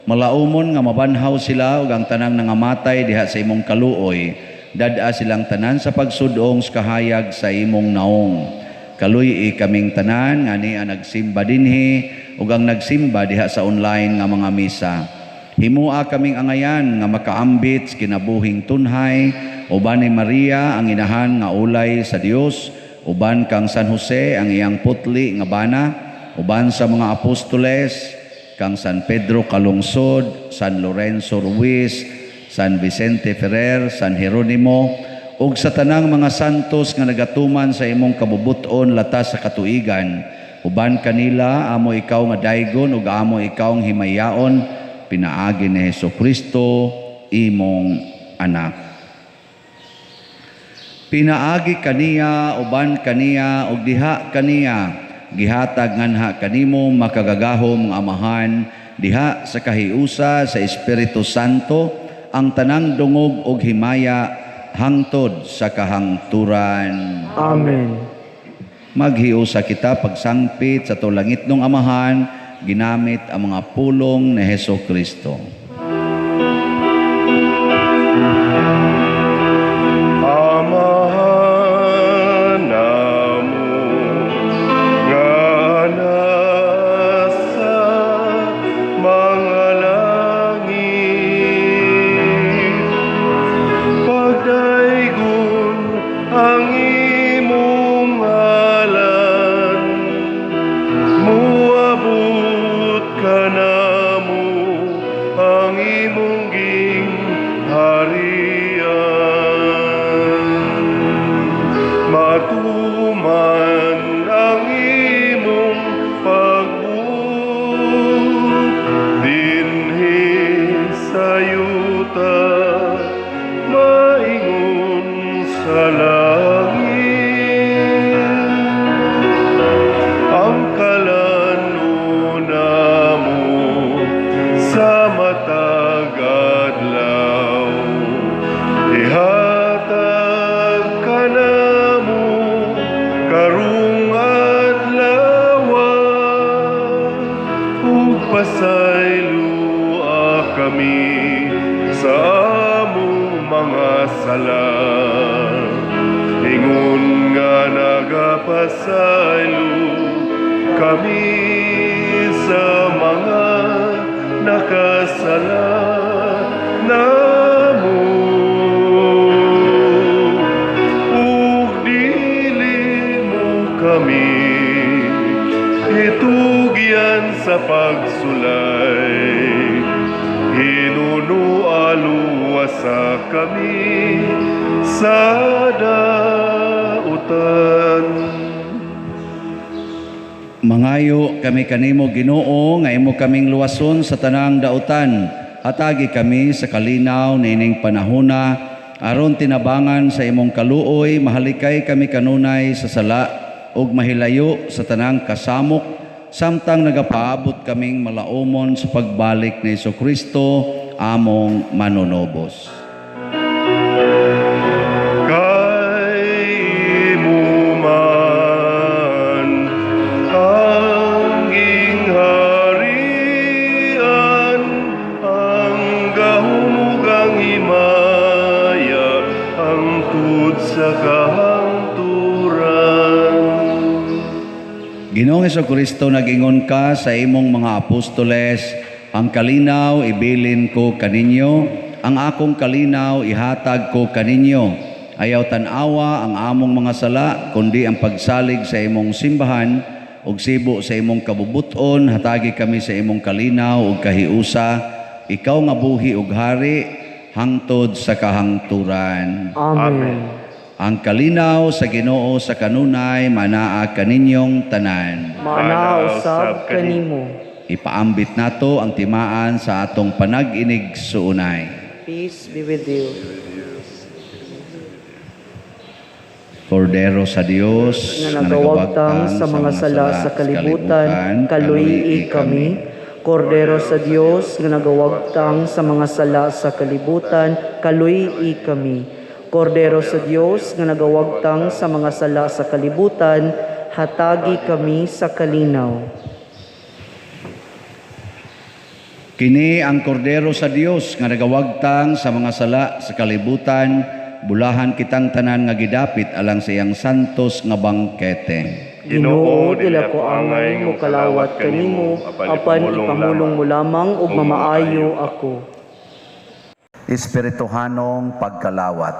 malaumon nga mabanhaw sila ug ang tanang nangamatay diha sa imong kaluoy. Dad-a silang tanan sa pagsudong sa kahayag sa imong naong. Kaluy-i kaming tanan nga niya nagsimba dinhi ug ang nagsimba diha sa online nga mga misa. Himua kaming angayan nga makaambit sa kinabuhing tunhay uban ni Maria ang inahan nga ulay sa Dios, uban kang San Jose ang iyang putli nga bana, uban sa mga apostoles, kang San Pedro Calungsod, San Lorenzo Ruiz, San Vicente Ferrer, San Jeronimo, ug sa tanang mga santos nga nagatuman sa imong kabubuton latas sa katuigan. Uban kanila amo ikaw nga daygon ug amo ikaw ang himayaon, pinaagi ni Hesukristo imong anak. Pinaagi kaniya, uban kaniya, ug diha kaniya gihatag nganha kanimo makagagahom nga Amahan diha sa kahiusa sa Espiritu Santo ang tanang dungog ug himaya hangtod sa kahangturan. Amen. Maghiusa kita pagsangpit sa tulangitnong Amahan ginamit ang mga pulong ni Hesukristo. Amahan namo nga nasa mga langit, pagdaygon ang imong ngalan, muabot kanamo ang imong gingharian. Matuman ang imong pagbuot dinhi sa yuta, maingon sa langit. Ang kalan-on namo sa matag adlaw, ihatag kanamo karong adlaw, ug pasayloa kami sa among mga sala, ingon nga nagapasaylo kami sa mga nakasala namo. Ug dili mo kami itugyan sa pagsulay, hinunualuwasa kami sa dautan. Mangayo kami kanimo Ginoo nga imo kaming luwason sa tanang dautan. Hatagi kami sa kalinaw niining panahona, aron tinabangan sa imong kaluoy, mahalikay kami kanunay sa sala ug mahilayo sa tanang kasamok, samtang nagapaabot kaming malaumon sa pagbalik ni Hesukristo among manunobos. Kay imo man ang gingharian, ang gahom ug ang himaya, hangtod sa kahangturan. Ginoong Hesukristo, nag-ingon ka sa imong mga apostoles, ang kalinaw ibilin ko kaninyo, ang akong kalinaw ihatag ko kaninyo. Ayaw tan-awa ang among mga sala, kundi ang pagsalig sa imong simbahan ug sibo sa imong kabubuton, hatagi kami sa imong kalinaw ug kahiusa. Ikaw nga buhi ug hari hangtod sa kahangturan. Amen. Ang kalinaw sa Ginoo sa kanunay manaa kaninyong tanan. Maanaa usab kanimo. Ipaambit nato ang timaan sa atong panag-inig suunay. Peace be with you. Kordero sa Dios nga nagawagtang sa mga sala sa kalibutan, kaluyi kami. Kordero sa Dios nga nagawagtang sa mga sala sa kalibutan, kaluyi kami. Kordero sa Dios nga nagawagtang sa mga sala sa kalibutan, hatagi kami sa kalinaw. Kini ang kordero sa Dios nga nagawagtang sa mga sala sa kalibutan, bulahan kitang tanan nga gidapit alang sa iyang santos nga bangkete. Ginoo, dili ko angay nga mokalawat kanimo, apan ipamulong mo lamang ug mamaayo ako. Espirituhanong pagkalawat.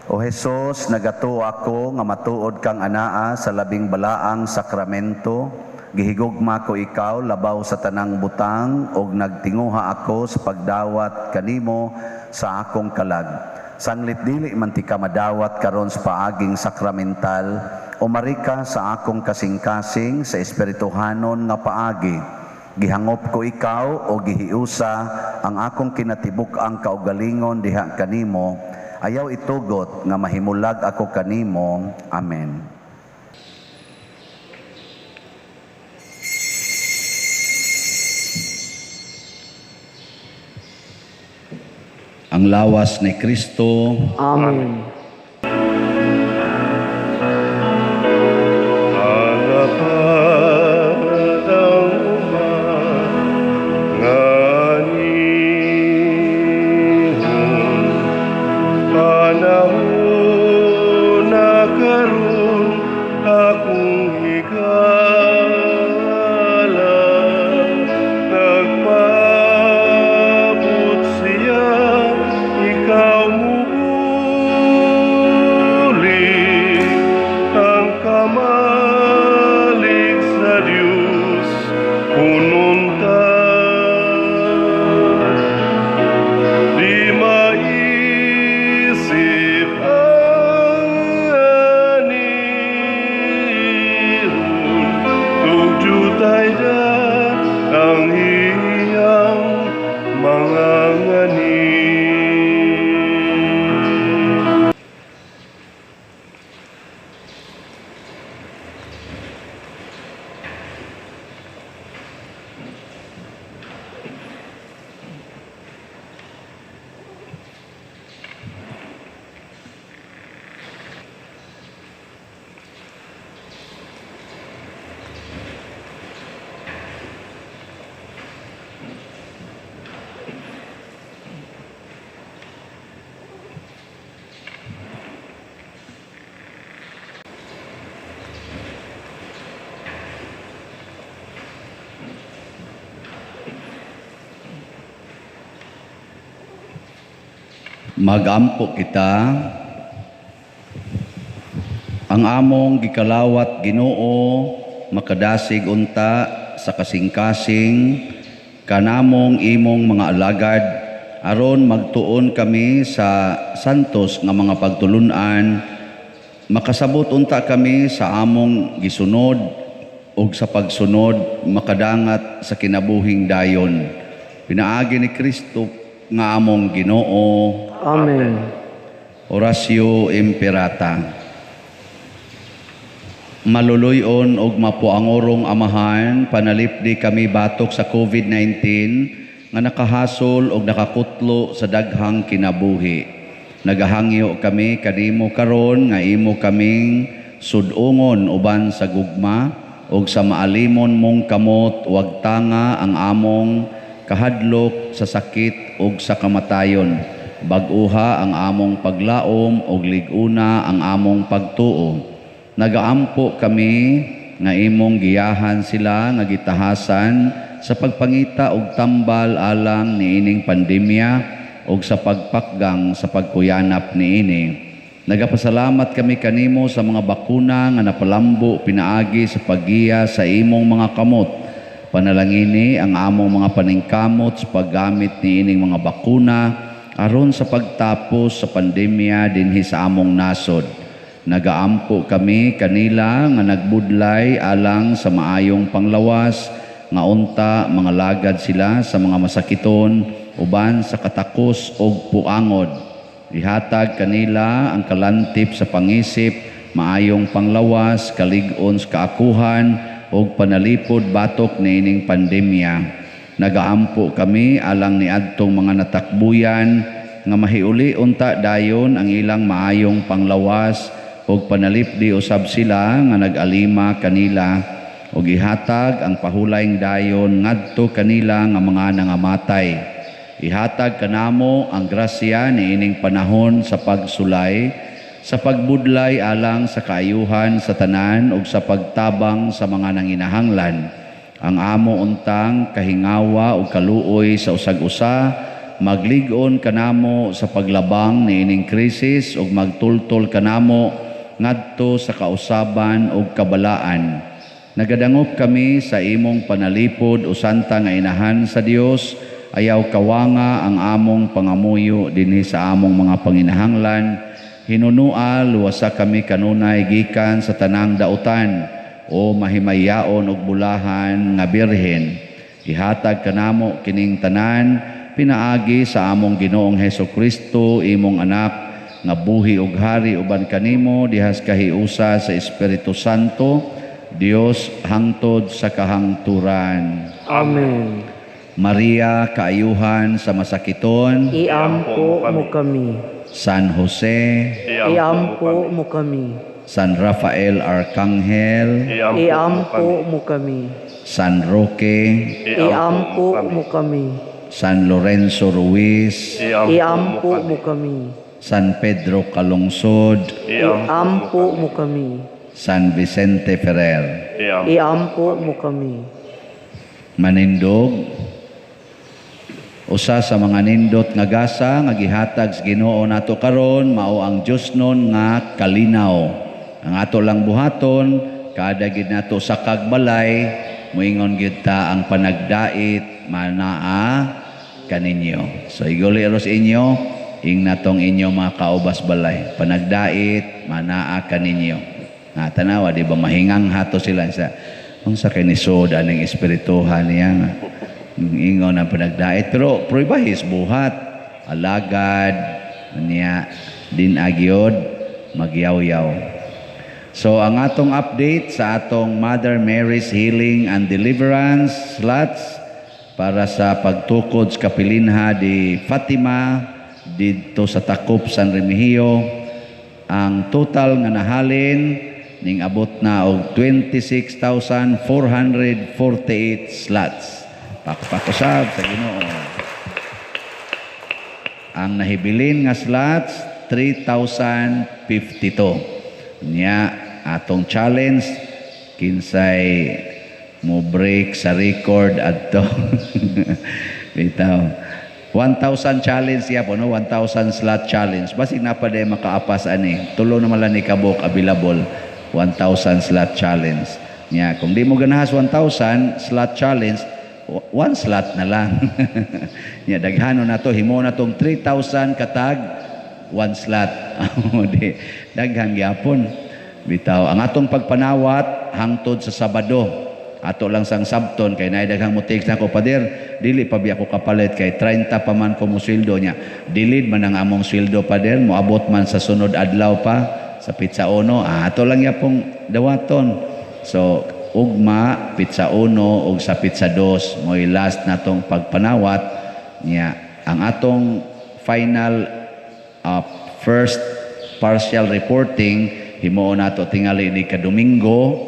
O Hesus, nagatuo ako nga matuod kang anaa sa labing balaang sakramento. Gihigugma ko ikaw labaw sa tanang butang ug nagtinguha ako sa pagdawat kanimo sa akong kalag. Sanglit dili man ti ka madawat karon sa paaging sakramental, umari ka sa akong kasing-kasing sa espirituhanon nga paagi. Gihangop ko ikaw o gihiusa ang akong kinatibuk-ang kaugalingon diha kanimo. Ayaw itugot nga mahimulag ako kanimo. Amen. Ang lawas ni Kristo. Amen. Magampo kita. Ang among gikalawat Ginoo makadasig unta sa kasing-kasing kanamong imong mga alagad aron magtuon kami sa santos nga mga pagtulun-an, makasabot unta kami sa among gisunod ug sa pagsunod makadangat sa kinabuhing dayon. Pinaagi ni Kristo nga among Ginoo. Amen. Oratio Imperata. Maluluy-on og mapuangorong Amahan, panalipdi kami batok sa COVID-19 nga nakahasol og nakakutlo sa daghang kinabuhi. Nagahangyo kami kanimo karon nga imo kaming sudungon uban sa gugma og sa maalimon mong kamot, wagtanga ang among kahadlok sa sakit og sa kamatayon. Bag-uha ang among paglaom og lig-una ang among pagtuo. Nagaampo kami nga imong giyahan sila nga gitahasan sa pagpangita og tambal alang niining pandemya og sa pagpakgang sa pagkuyanap niini. Nagapasalamat kami kanimo sa mga bakuna nga napalambo pinaagi sa paggiya sa imong mga kamot. Panalangini ang among mga paningkamot sa paggamit niining mga bakuna aron sa pagtapos sa pandemya dinhi sa among nasod. Nagaampo kami kanila nga nagbudlay alang sa maayong panglawas, nga unta mga lagad sila sa mga masakiton uban sa katakos og puangod. Ihatag kanila ang kalantip sa pangisip, maayong panglawas, kalig-on sa kaakuhan og panalipod batok niining pandemya. Nagaampo kami alang niadtong mga natakbuyan nga mahiuli unta dayon ang ilang maayong panglawas og panalipdi usab sila nga nag-alima kanila og ihatag ang pahulayng dayon ngadto kanila nga mga nangamatay. Ihatag kanamo ang grasya niining panahon sa pagsulay, sa pagbudlay alang sa kaayuhan sa tanan ug sa pagtabang sa mga nanginahanglan. Ang amo untang kahingawa ug kaluoy sa usag-usa, maglig-on kanamo sa paglabang niining krisis ug magtultol kanamo ngadto sa kausaban ug kabalaan. Nagadangop kami sa imong panalipod o santa nga inahan sa Dios, ayaw kawanga ang among pangamuyo dinhi sa among mga panginahanglan. Hinunua luwasa kami kanunay gikan sa tanang dautan o mahimayaon og bulahan nga birhen. Ihatag kanamo kining tanan pinaagi sa among Ginoong Hesus Kristo, imong anak nga buhi og hari uban kanimo dihas kahiusa sa Espiritu Santo, Dios hangtod sa kahangturan. Amen. Maria, kaayuhan sa masakiton, iampo mo kami. San Jose, iampo mo kami. San Rafael Arcangel, iampo mo kami. San Roque, iampo mo kami. San Lorenzo Ruiz, iampo mo kami. San Pedro Calungsod, iampo mo kami. San Vicente Ferrer, iampo mo kami. Manindog, usa sa mga nindot nga gasa nga gihatag sa Ginoo nato karon mao ang Diosnon nga kalinaw. Ang ato lang buhaton kada gid nato sa kagbalay moingon gyud ta ang panagdait manaa kaninyo. So iguli ros inyo ing natong inyo mga kaubas balay, panagdait manaa kaninyo. Ha, tanawa di ba mahingang hato sila sa unsa kay ni sod aning espirituhan niya nga ingon ang panagdait, pero pruibahis buhat alagad niya din agyod magyaw-yaw. So ang atong update sa atong Mother Mary's Healing and Deliverance slots para sa pagtukod sa Kapilinha di Fatima didto sa Takop San Remigio, ang total nga nahalin ning abot na og 26,448 slots. Pakpakusab sa Ginoo. Ang nahibilin nga slots 3,052. Nya atong challenge kinsay mo break sa record adto. Bitaw. 1,000 challenge siya po, no? 1,000 slot challenge. Basig na pa day makaapas ani. Tulo naman lang ni kabok available. 1,000 slot challenge. Nya kung di mo ganahas 1,000 slot challenge, one slot na lang. Nya daghano na to, himo na tong 3,000 katag one slot. Di daghan gyapon. Bitaw ang atong pagpanawat hangtod sa Sabado. Ato lang sang sabton kay naay daghang mo text nako, "Pader, dili pa biya ko kapalit kay 30 pa man ko mo sweldo niya." Dilid man ang among sweldo, pader, moabot man sa sunod adlaw pa sa petsa 1. Ah, ato lang yapong dawaton. So ugma petsa 1 ug sa petsa 2 mo'y last natong pagpanawat niya. Ang atong final first partial reporting himuon nato tingali ni kadomingo.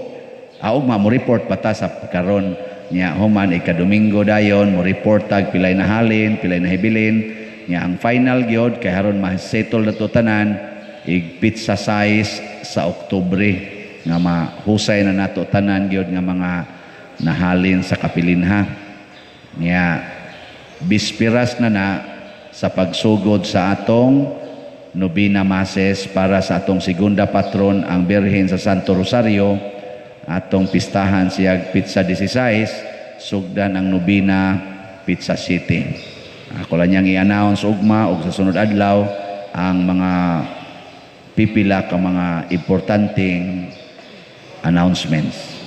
Ah, ugma mo report pa ta sa karon niya, human ika-Domingo dayon mo report tag pilay nahalin, pilay nahibilin niya. Ang final gyud kay haron ma-settle na to tanan ig petsa 6 sa Oktubre nga mahusay na nato tanan gyud nga mga nahalin sa kapilinha niya. Bispiras na na sa pagsugod sa atong nobena masses para sa atong segunda patron, ang Birhen sa Santo Rosario. Atong pistahan siya petsa 16, sugdan ang nobena petsa 7. Ako lang niyang i-announce ugma og sa sunod adlaw ang mga pipila ka mga importanteng announcements.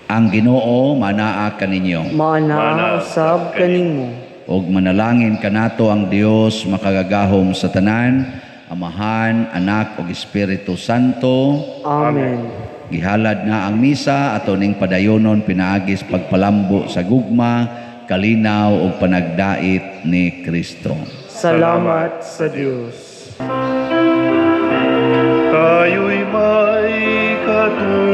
Ang Ginoo manaa kaninyo. Maanaa usab kanimo. Og manalangin kanato ang Dios makagagahom sa tanan, Amahan, Anak ug Espiritu Santo. Amen. Gihalad na ang misa, ato ning padayonon pinaagis pagpalambo sa gugma, kalinaw ug panagdait ni Kristo. Salamat sa Dios. Tayo'y may katuruan.